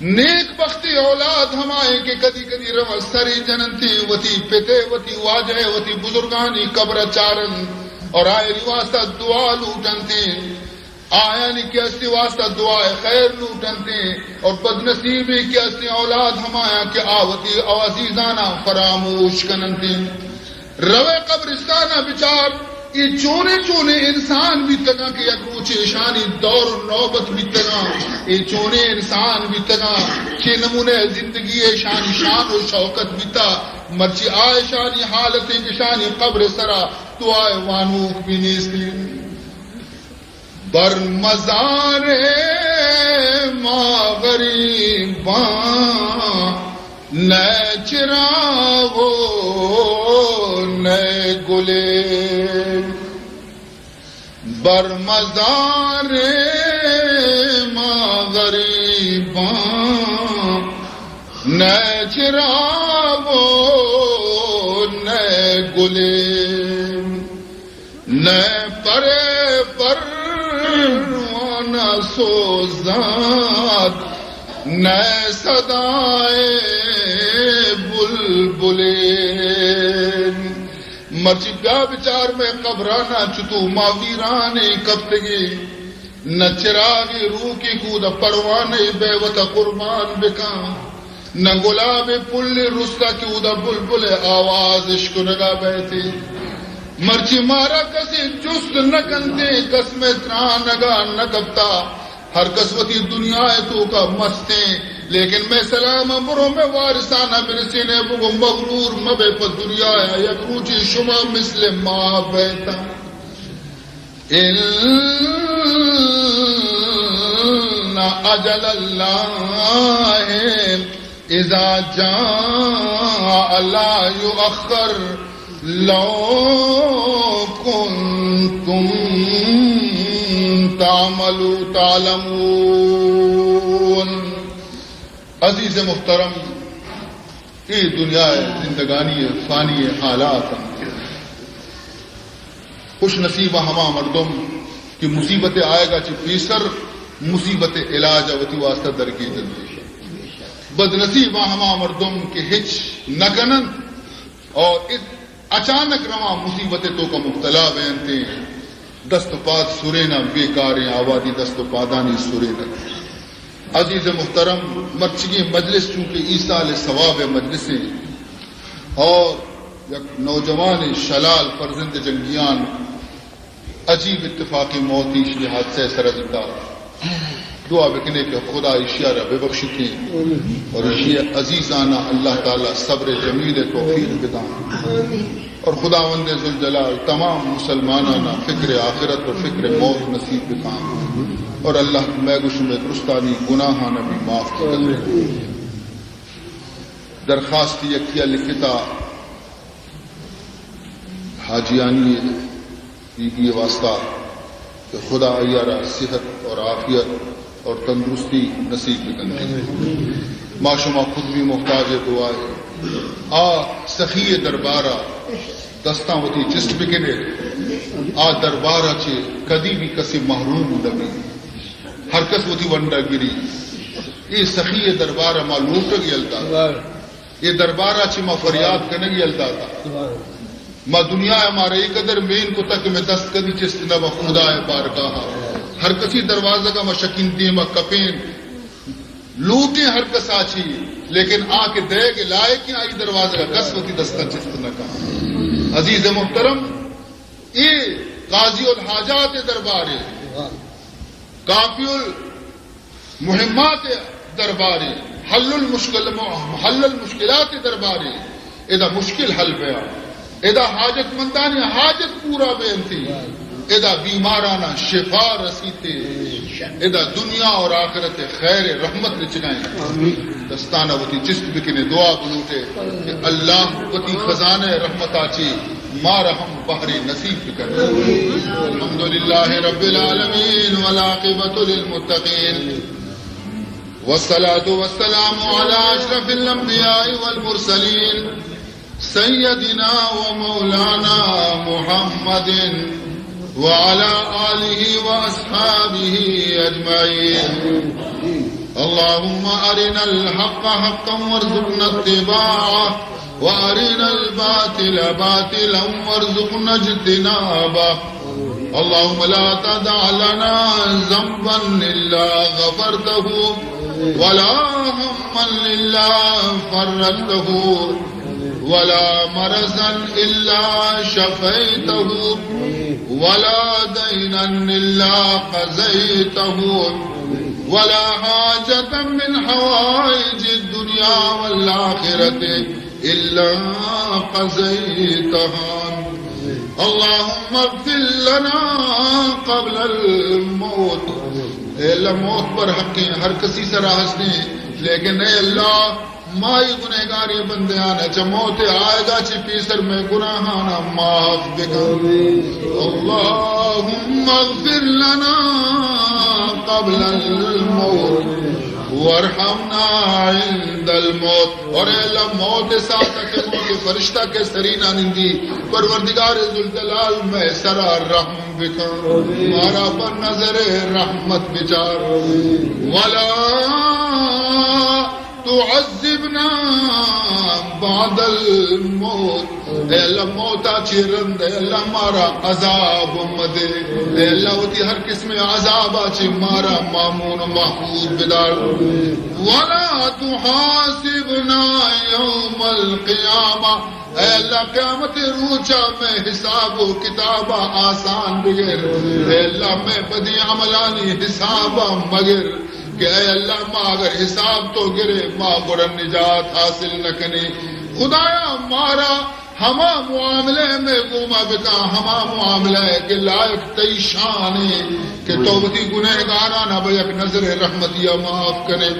نیک بختی اولاد ہمائیں کہ کدی کدی رواں سری جننتی، وتی پتے، وتی واجہ، وتی بزرگانی قبر چارن اور آئری واسطہ دعا لوٹنتی۔ آیانی کہ استی واسطہ دعائے خیر لوٹنتی اور بدنصیبی کہ استی اولاد ہمایاں کہ آ وتی عزیزاناں فراموش کننتی۔ روے قبرستان ءَ بچار، اے چونیں چونیں انسان بیتگاں کہ یک روچے اشانی دور و نوبت بیتگاں، اے چونیں انسان بیتگاں، چے نمونے زندگی اشانی شان و شوکت بیتا، مرچی آ اشانی حالتیں کہ اشانی قبر سرا دعائے وانوک بھی نیستی۔ بر مزار ما غریباں نئے چراغ و نئے گلے، بر مزار ما غریباں نئے چراغ و نئے گلے۔ نئے پرے پروانہ سوزات، نئے صدائے بلبلے۔ مرچی بیا بچار مئے قبراناں چتو ما ویرانے کپتگیں۔ نہ چراغی روکی کہ اودا پروانے بہ وتا قربان بکاں، نہ گلاب پلی رستا کہ اودا بلبل آواز اشکنگا بیتے۔ مرچی مارا کسی جست نہ کنتے، کس مئے ترانگا نہ کپتا، ہر کس وتی دنیا توکا مستیں۔ لیکن مئے سلام برو مئے وارثانا برسینے، بگو مغرور مبے پہ دنیا، یک روچی شما مثل ما بیتا۔ إن أجل الله إذا جاء لا يؤخر لو كنتم تعملوا تعلمون۔ عزیز محترم، اے دنیا ءِ زندگانی ءِ فانی ءِ حالات انت۔ خوش نصیب ہما مردم کہ مصیبت ءِ آیگا چہ پیسر مصیبت ءِ علاج ءَ وتی واسطہ درگیج انت۔ بد نصیب ہما مردم کہ ہچ نہ کننت اور اچانک رواں مصیبت ءِ توکا مبتلا بینت، دست و پاد سریناں، بیکاریں آوادی دست و پادانی سرینت۔ عزیز محترم، مرچگیں مجلس چونکہ ایصال ثواب ءِ مجلس انت اور یک نوجوان شلال فرزند جنگیان عجیب اتفاقی موت ایشی حادثہ سر بیتا۔ دعا بکنے کہ خدا ایشی را ببخشیتیں اور ایشی عزیزانا اللہ تعالی صبر جمیل توفیق بدان۔ اور خداوند ذوالجلال تمام مسلمانانا فکر آخرت و فکر موت نصیب بکان۔ اور اللہ مئے گو شمئے درستانی گناہانا بھی معاف بکن۔ درخواست یکیا لکھتا حاجیانی بی بی واسطہ کہ خدا آئی را صحت اور عافیت اور تندرستی نصیب بکنت۔ ما شما خود بھی محتاج دعا ایں۔ آ سخی دربارا دستاں وتی چست بکنے، آ دربارا چہ کدی بھی کسی محروم نہ بی، ہر کس وتی ونڈا گری۔ اے سخی دربارا ما لوٹگ یلدا۔ اے دربار ءَ چہ ما فریاد کنگی اللہ تعالی۔ ما دنیا ءَ مارا اے قدر مین کتگ کہ مئے دست کدی چست نہ بنت خدا ءِ بارگاہ ءَ۔ ہر کسی دروازگ ءَ ما شکین دیم ءَ کپیں، لوٹیں ہر کس ءَ چہ، لیکن آ کہ دئیگ ءِ لائق ایں، آئی دروازگ ءَ کس وتی دستاں چست نہ کنت۔ عزیز محترم، اے قاضی الحاجات ءِ دربارے، کافی المہمات ءِ دربارے، حل المشکل، حل المشکلات ءِ دربارے، ادا مشکل حل بیاں، ادا حاجت مندانی حاجت پورا بینتی، ادا بیماراناں شفا رسیتے، ادا دنیا اور آخرت ءِ خیر رحمت رچگائیں۔ دستانا وتی چست بکنے، دعا بلوٹے کہ اللہ وتی خزانہ رحمتا چی مارا ہم بہرے نصیب بکن۔ الحمدللہ رب العالمین والعاقبۃ للمتقین والصلاة والسلام علی اشرف الانبیاء والمرسلین سیدنا و مولانا محمد وعلی آله و اصحابه اجمعین۔ اللهم أرنا الحق حقا وارزقنا اتباعه، وأرنا الباطل باطلا وارزقنا اجتنابه. اللهم لا تدع لنا ذنبا إلا غفرته، ولا هما إلا فرجته، ولا مرضا إلا شفيته، ولا دينا إلا قضيته، ولا حاجة من حوائج الدنيا والآخرة إلا قضيتها. اللهم اغفر لنا قبل الموت. اے اللہ، موت برحقیں، ہر کسی سرا ہستیں، لیکن اے اللہ، ما اے گنہگاریں بندیانا چہ موت ءِ آیگا چہ پیسر مئے گناہانا معاف بکن۔ اللهم اغفر لنا قبل الموت وارحمنا عند الموت۔ اور اے اللہ، موت ءِ ساعت کہ موت ءِ فرشتہ کہ سرینا نندی، پروردگار ذوالجلال، مئے سرا رحم بکن، مارا پہ نظر رحمت بچار۔ ولا تعذبنا بعد الموت۔ اے اللہ، موتا چہ رند، اے اللہ، مارا عذاب مدے۔ اے اللہ، وتی ہر قسم عذابا چہ مارا مامون و محفوظ بدار۔ ولا تحاسبنا يوم القيامة۔ اے اللہ، قیامت روچا مئے حساب و کتابا آسان بگر۔ اے اللہ، مئے بدی عملانی حسابا مگر۔ کہ اے اللہ، ما اگر حساب تو گرے، ما گڑا نجات حاصل نہ کنیں۔ خدایا، مارا ہما معاملہ مئے گوما بکاں، ہما معاملہ کہ لائق تئی شان ایں، کہ تو وتی گنہگارانا بہ یک نظر رحمتیا معاف کنے۔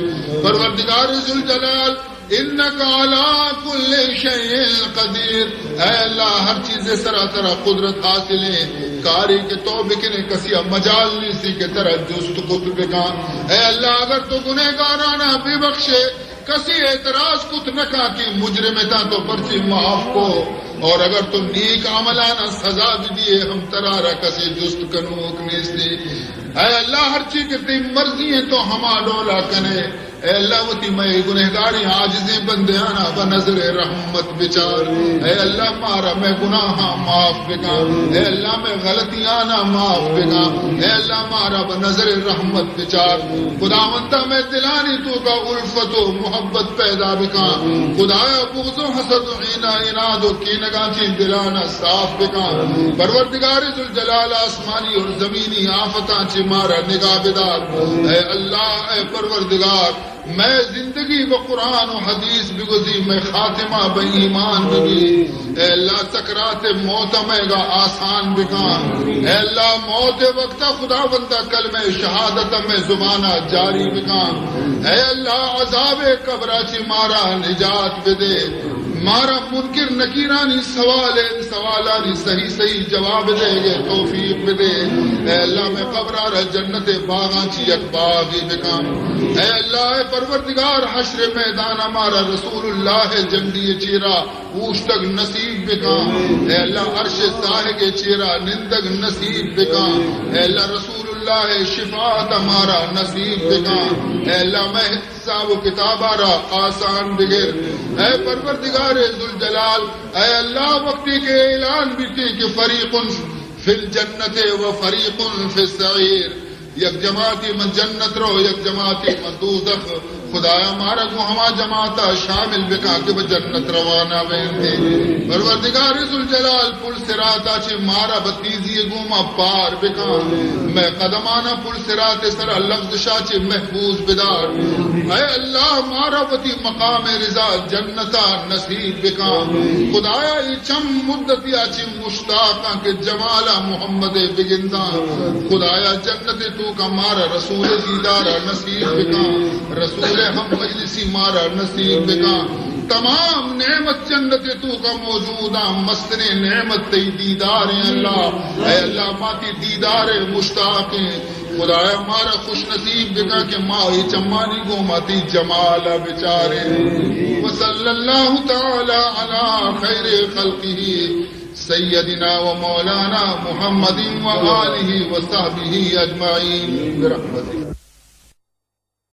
پروردگار ذوالجلال، إنك على كل شيء قدير۔ اے اللہ، ہر چیز سرا ترا قدرت حاصل ایں۔ کاری کہ تو بکنے، کسی مجال نیستی کہ ترا جست کت بکاں۔ اے اللہ، اگر تو گنہگارانا ببخشے، کسی اعتراض کت نکاں کہ مجرم اتاں، تو پرچی معاف کو۔ اور اگر تو نیک عملانا سزا بدیے، ہم ترا را کسی جست کنوک نیستی۔ اے اللہ، ہر چی کہ تئی مرضی ایں، تو ہما ڈولا کنے۔ اے اللہ، وتی مئے گنہگاریں عاجزیں بندیانا بہ نظر رحمت بچار۔ اے اللہ، مارا مئے گناہاں معاف بکن۔ اے اللہ، مئے غلطیانا معاف بکن۔ اے اللہ، مارا بہ نظر رحمت بچار۔ خداوندا، مئے دلانی توکا الفت و محبت پیدا بکن۔ خدایا، بغض و حسد و عینا عناد و کینگاں چہ دلانا صاف بکن۔ پروردگار ذوالجلال، آسمانی اور زمینی آفتاں چہ مارا نگاہ بدار۔ اے اللہ، اے پروردگار، مئے زندگی بہ قرآن و حدیث بگوزی، مئے خاتمہ بہ ایمان ببی۔ اے اللہ، سکرات موت مئیگا آسان بکن۔ اے اللہ، موت وقتا خداوندا، کلمہ شہادت مئے زبانا جاری بکن۔ اے اللہ، عذاب قبرا چہ مارا نجات بدے۔ مارا منکر نکیرانی سوال ایں، سوالانی صحیح صحیح جواب دئیگے توفیق بدے۔ اے اللہ، مئے قبرا را جنت باغاں چہ یک باغی بکن۔ اے اللہ، اے پروردگار، حشر میدانا مارا رسول اللہ جنڈی چیرا اوشتگ نصیب بکن۔ اے اللہ، عرش ساہگ چیرا نندگ نصیب بکن۔ اے اللہ، رسول اللہ شفاعت مارا نصیب بکاں۔ اے اللہ مئے حساب و کتابا را آسان بگر۔ اے پروردگار ذوالجلال، اے اللہ وقتی کہ اعلان بیتی کہ فریق فی الجنت و فریق فی السعیر، یک جماعتی من جنت رو، یک جماعتی من دوزخ۔ خدایا مارا گوں ہما جماعتا شامل بکاں کہ بہ جنت روانا بنت۔ پروردگار ذوالجلال پل صراطا چہ مارا بہ تیزی گوما پار بکاں۔ مئے قدمانا پل صراط سرا لغزشا چہ محفوظ بدار۔ اے اللہ مارا وتی مقام رضا جنتا نصیب بکاں۔ خدایا اے چم مدتیا چہ مشتاقاں کہ جمال محمد بگنداں۔ خدایا جنت توکا مارا رسول دیدارا نصیب بکاں، رسول ہم مجلسی مارا نصیب بکاں۔ تمام نعمت جنت توکا موجوداں، مستریں نعمت تئی دیداریں اللہ۔ اے اللہ ما تئی دیدار مشتاقیں۔ خدایا مارا خوش نصیب بکاں کہ ما اے چمانی گوما تئی جمالا بچاریں۔ وصلی اللہ تعالی علی خیر خلقہ سیدنا و مولانا محمد و آلہ و صحبہ اجمعین برحمتک۔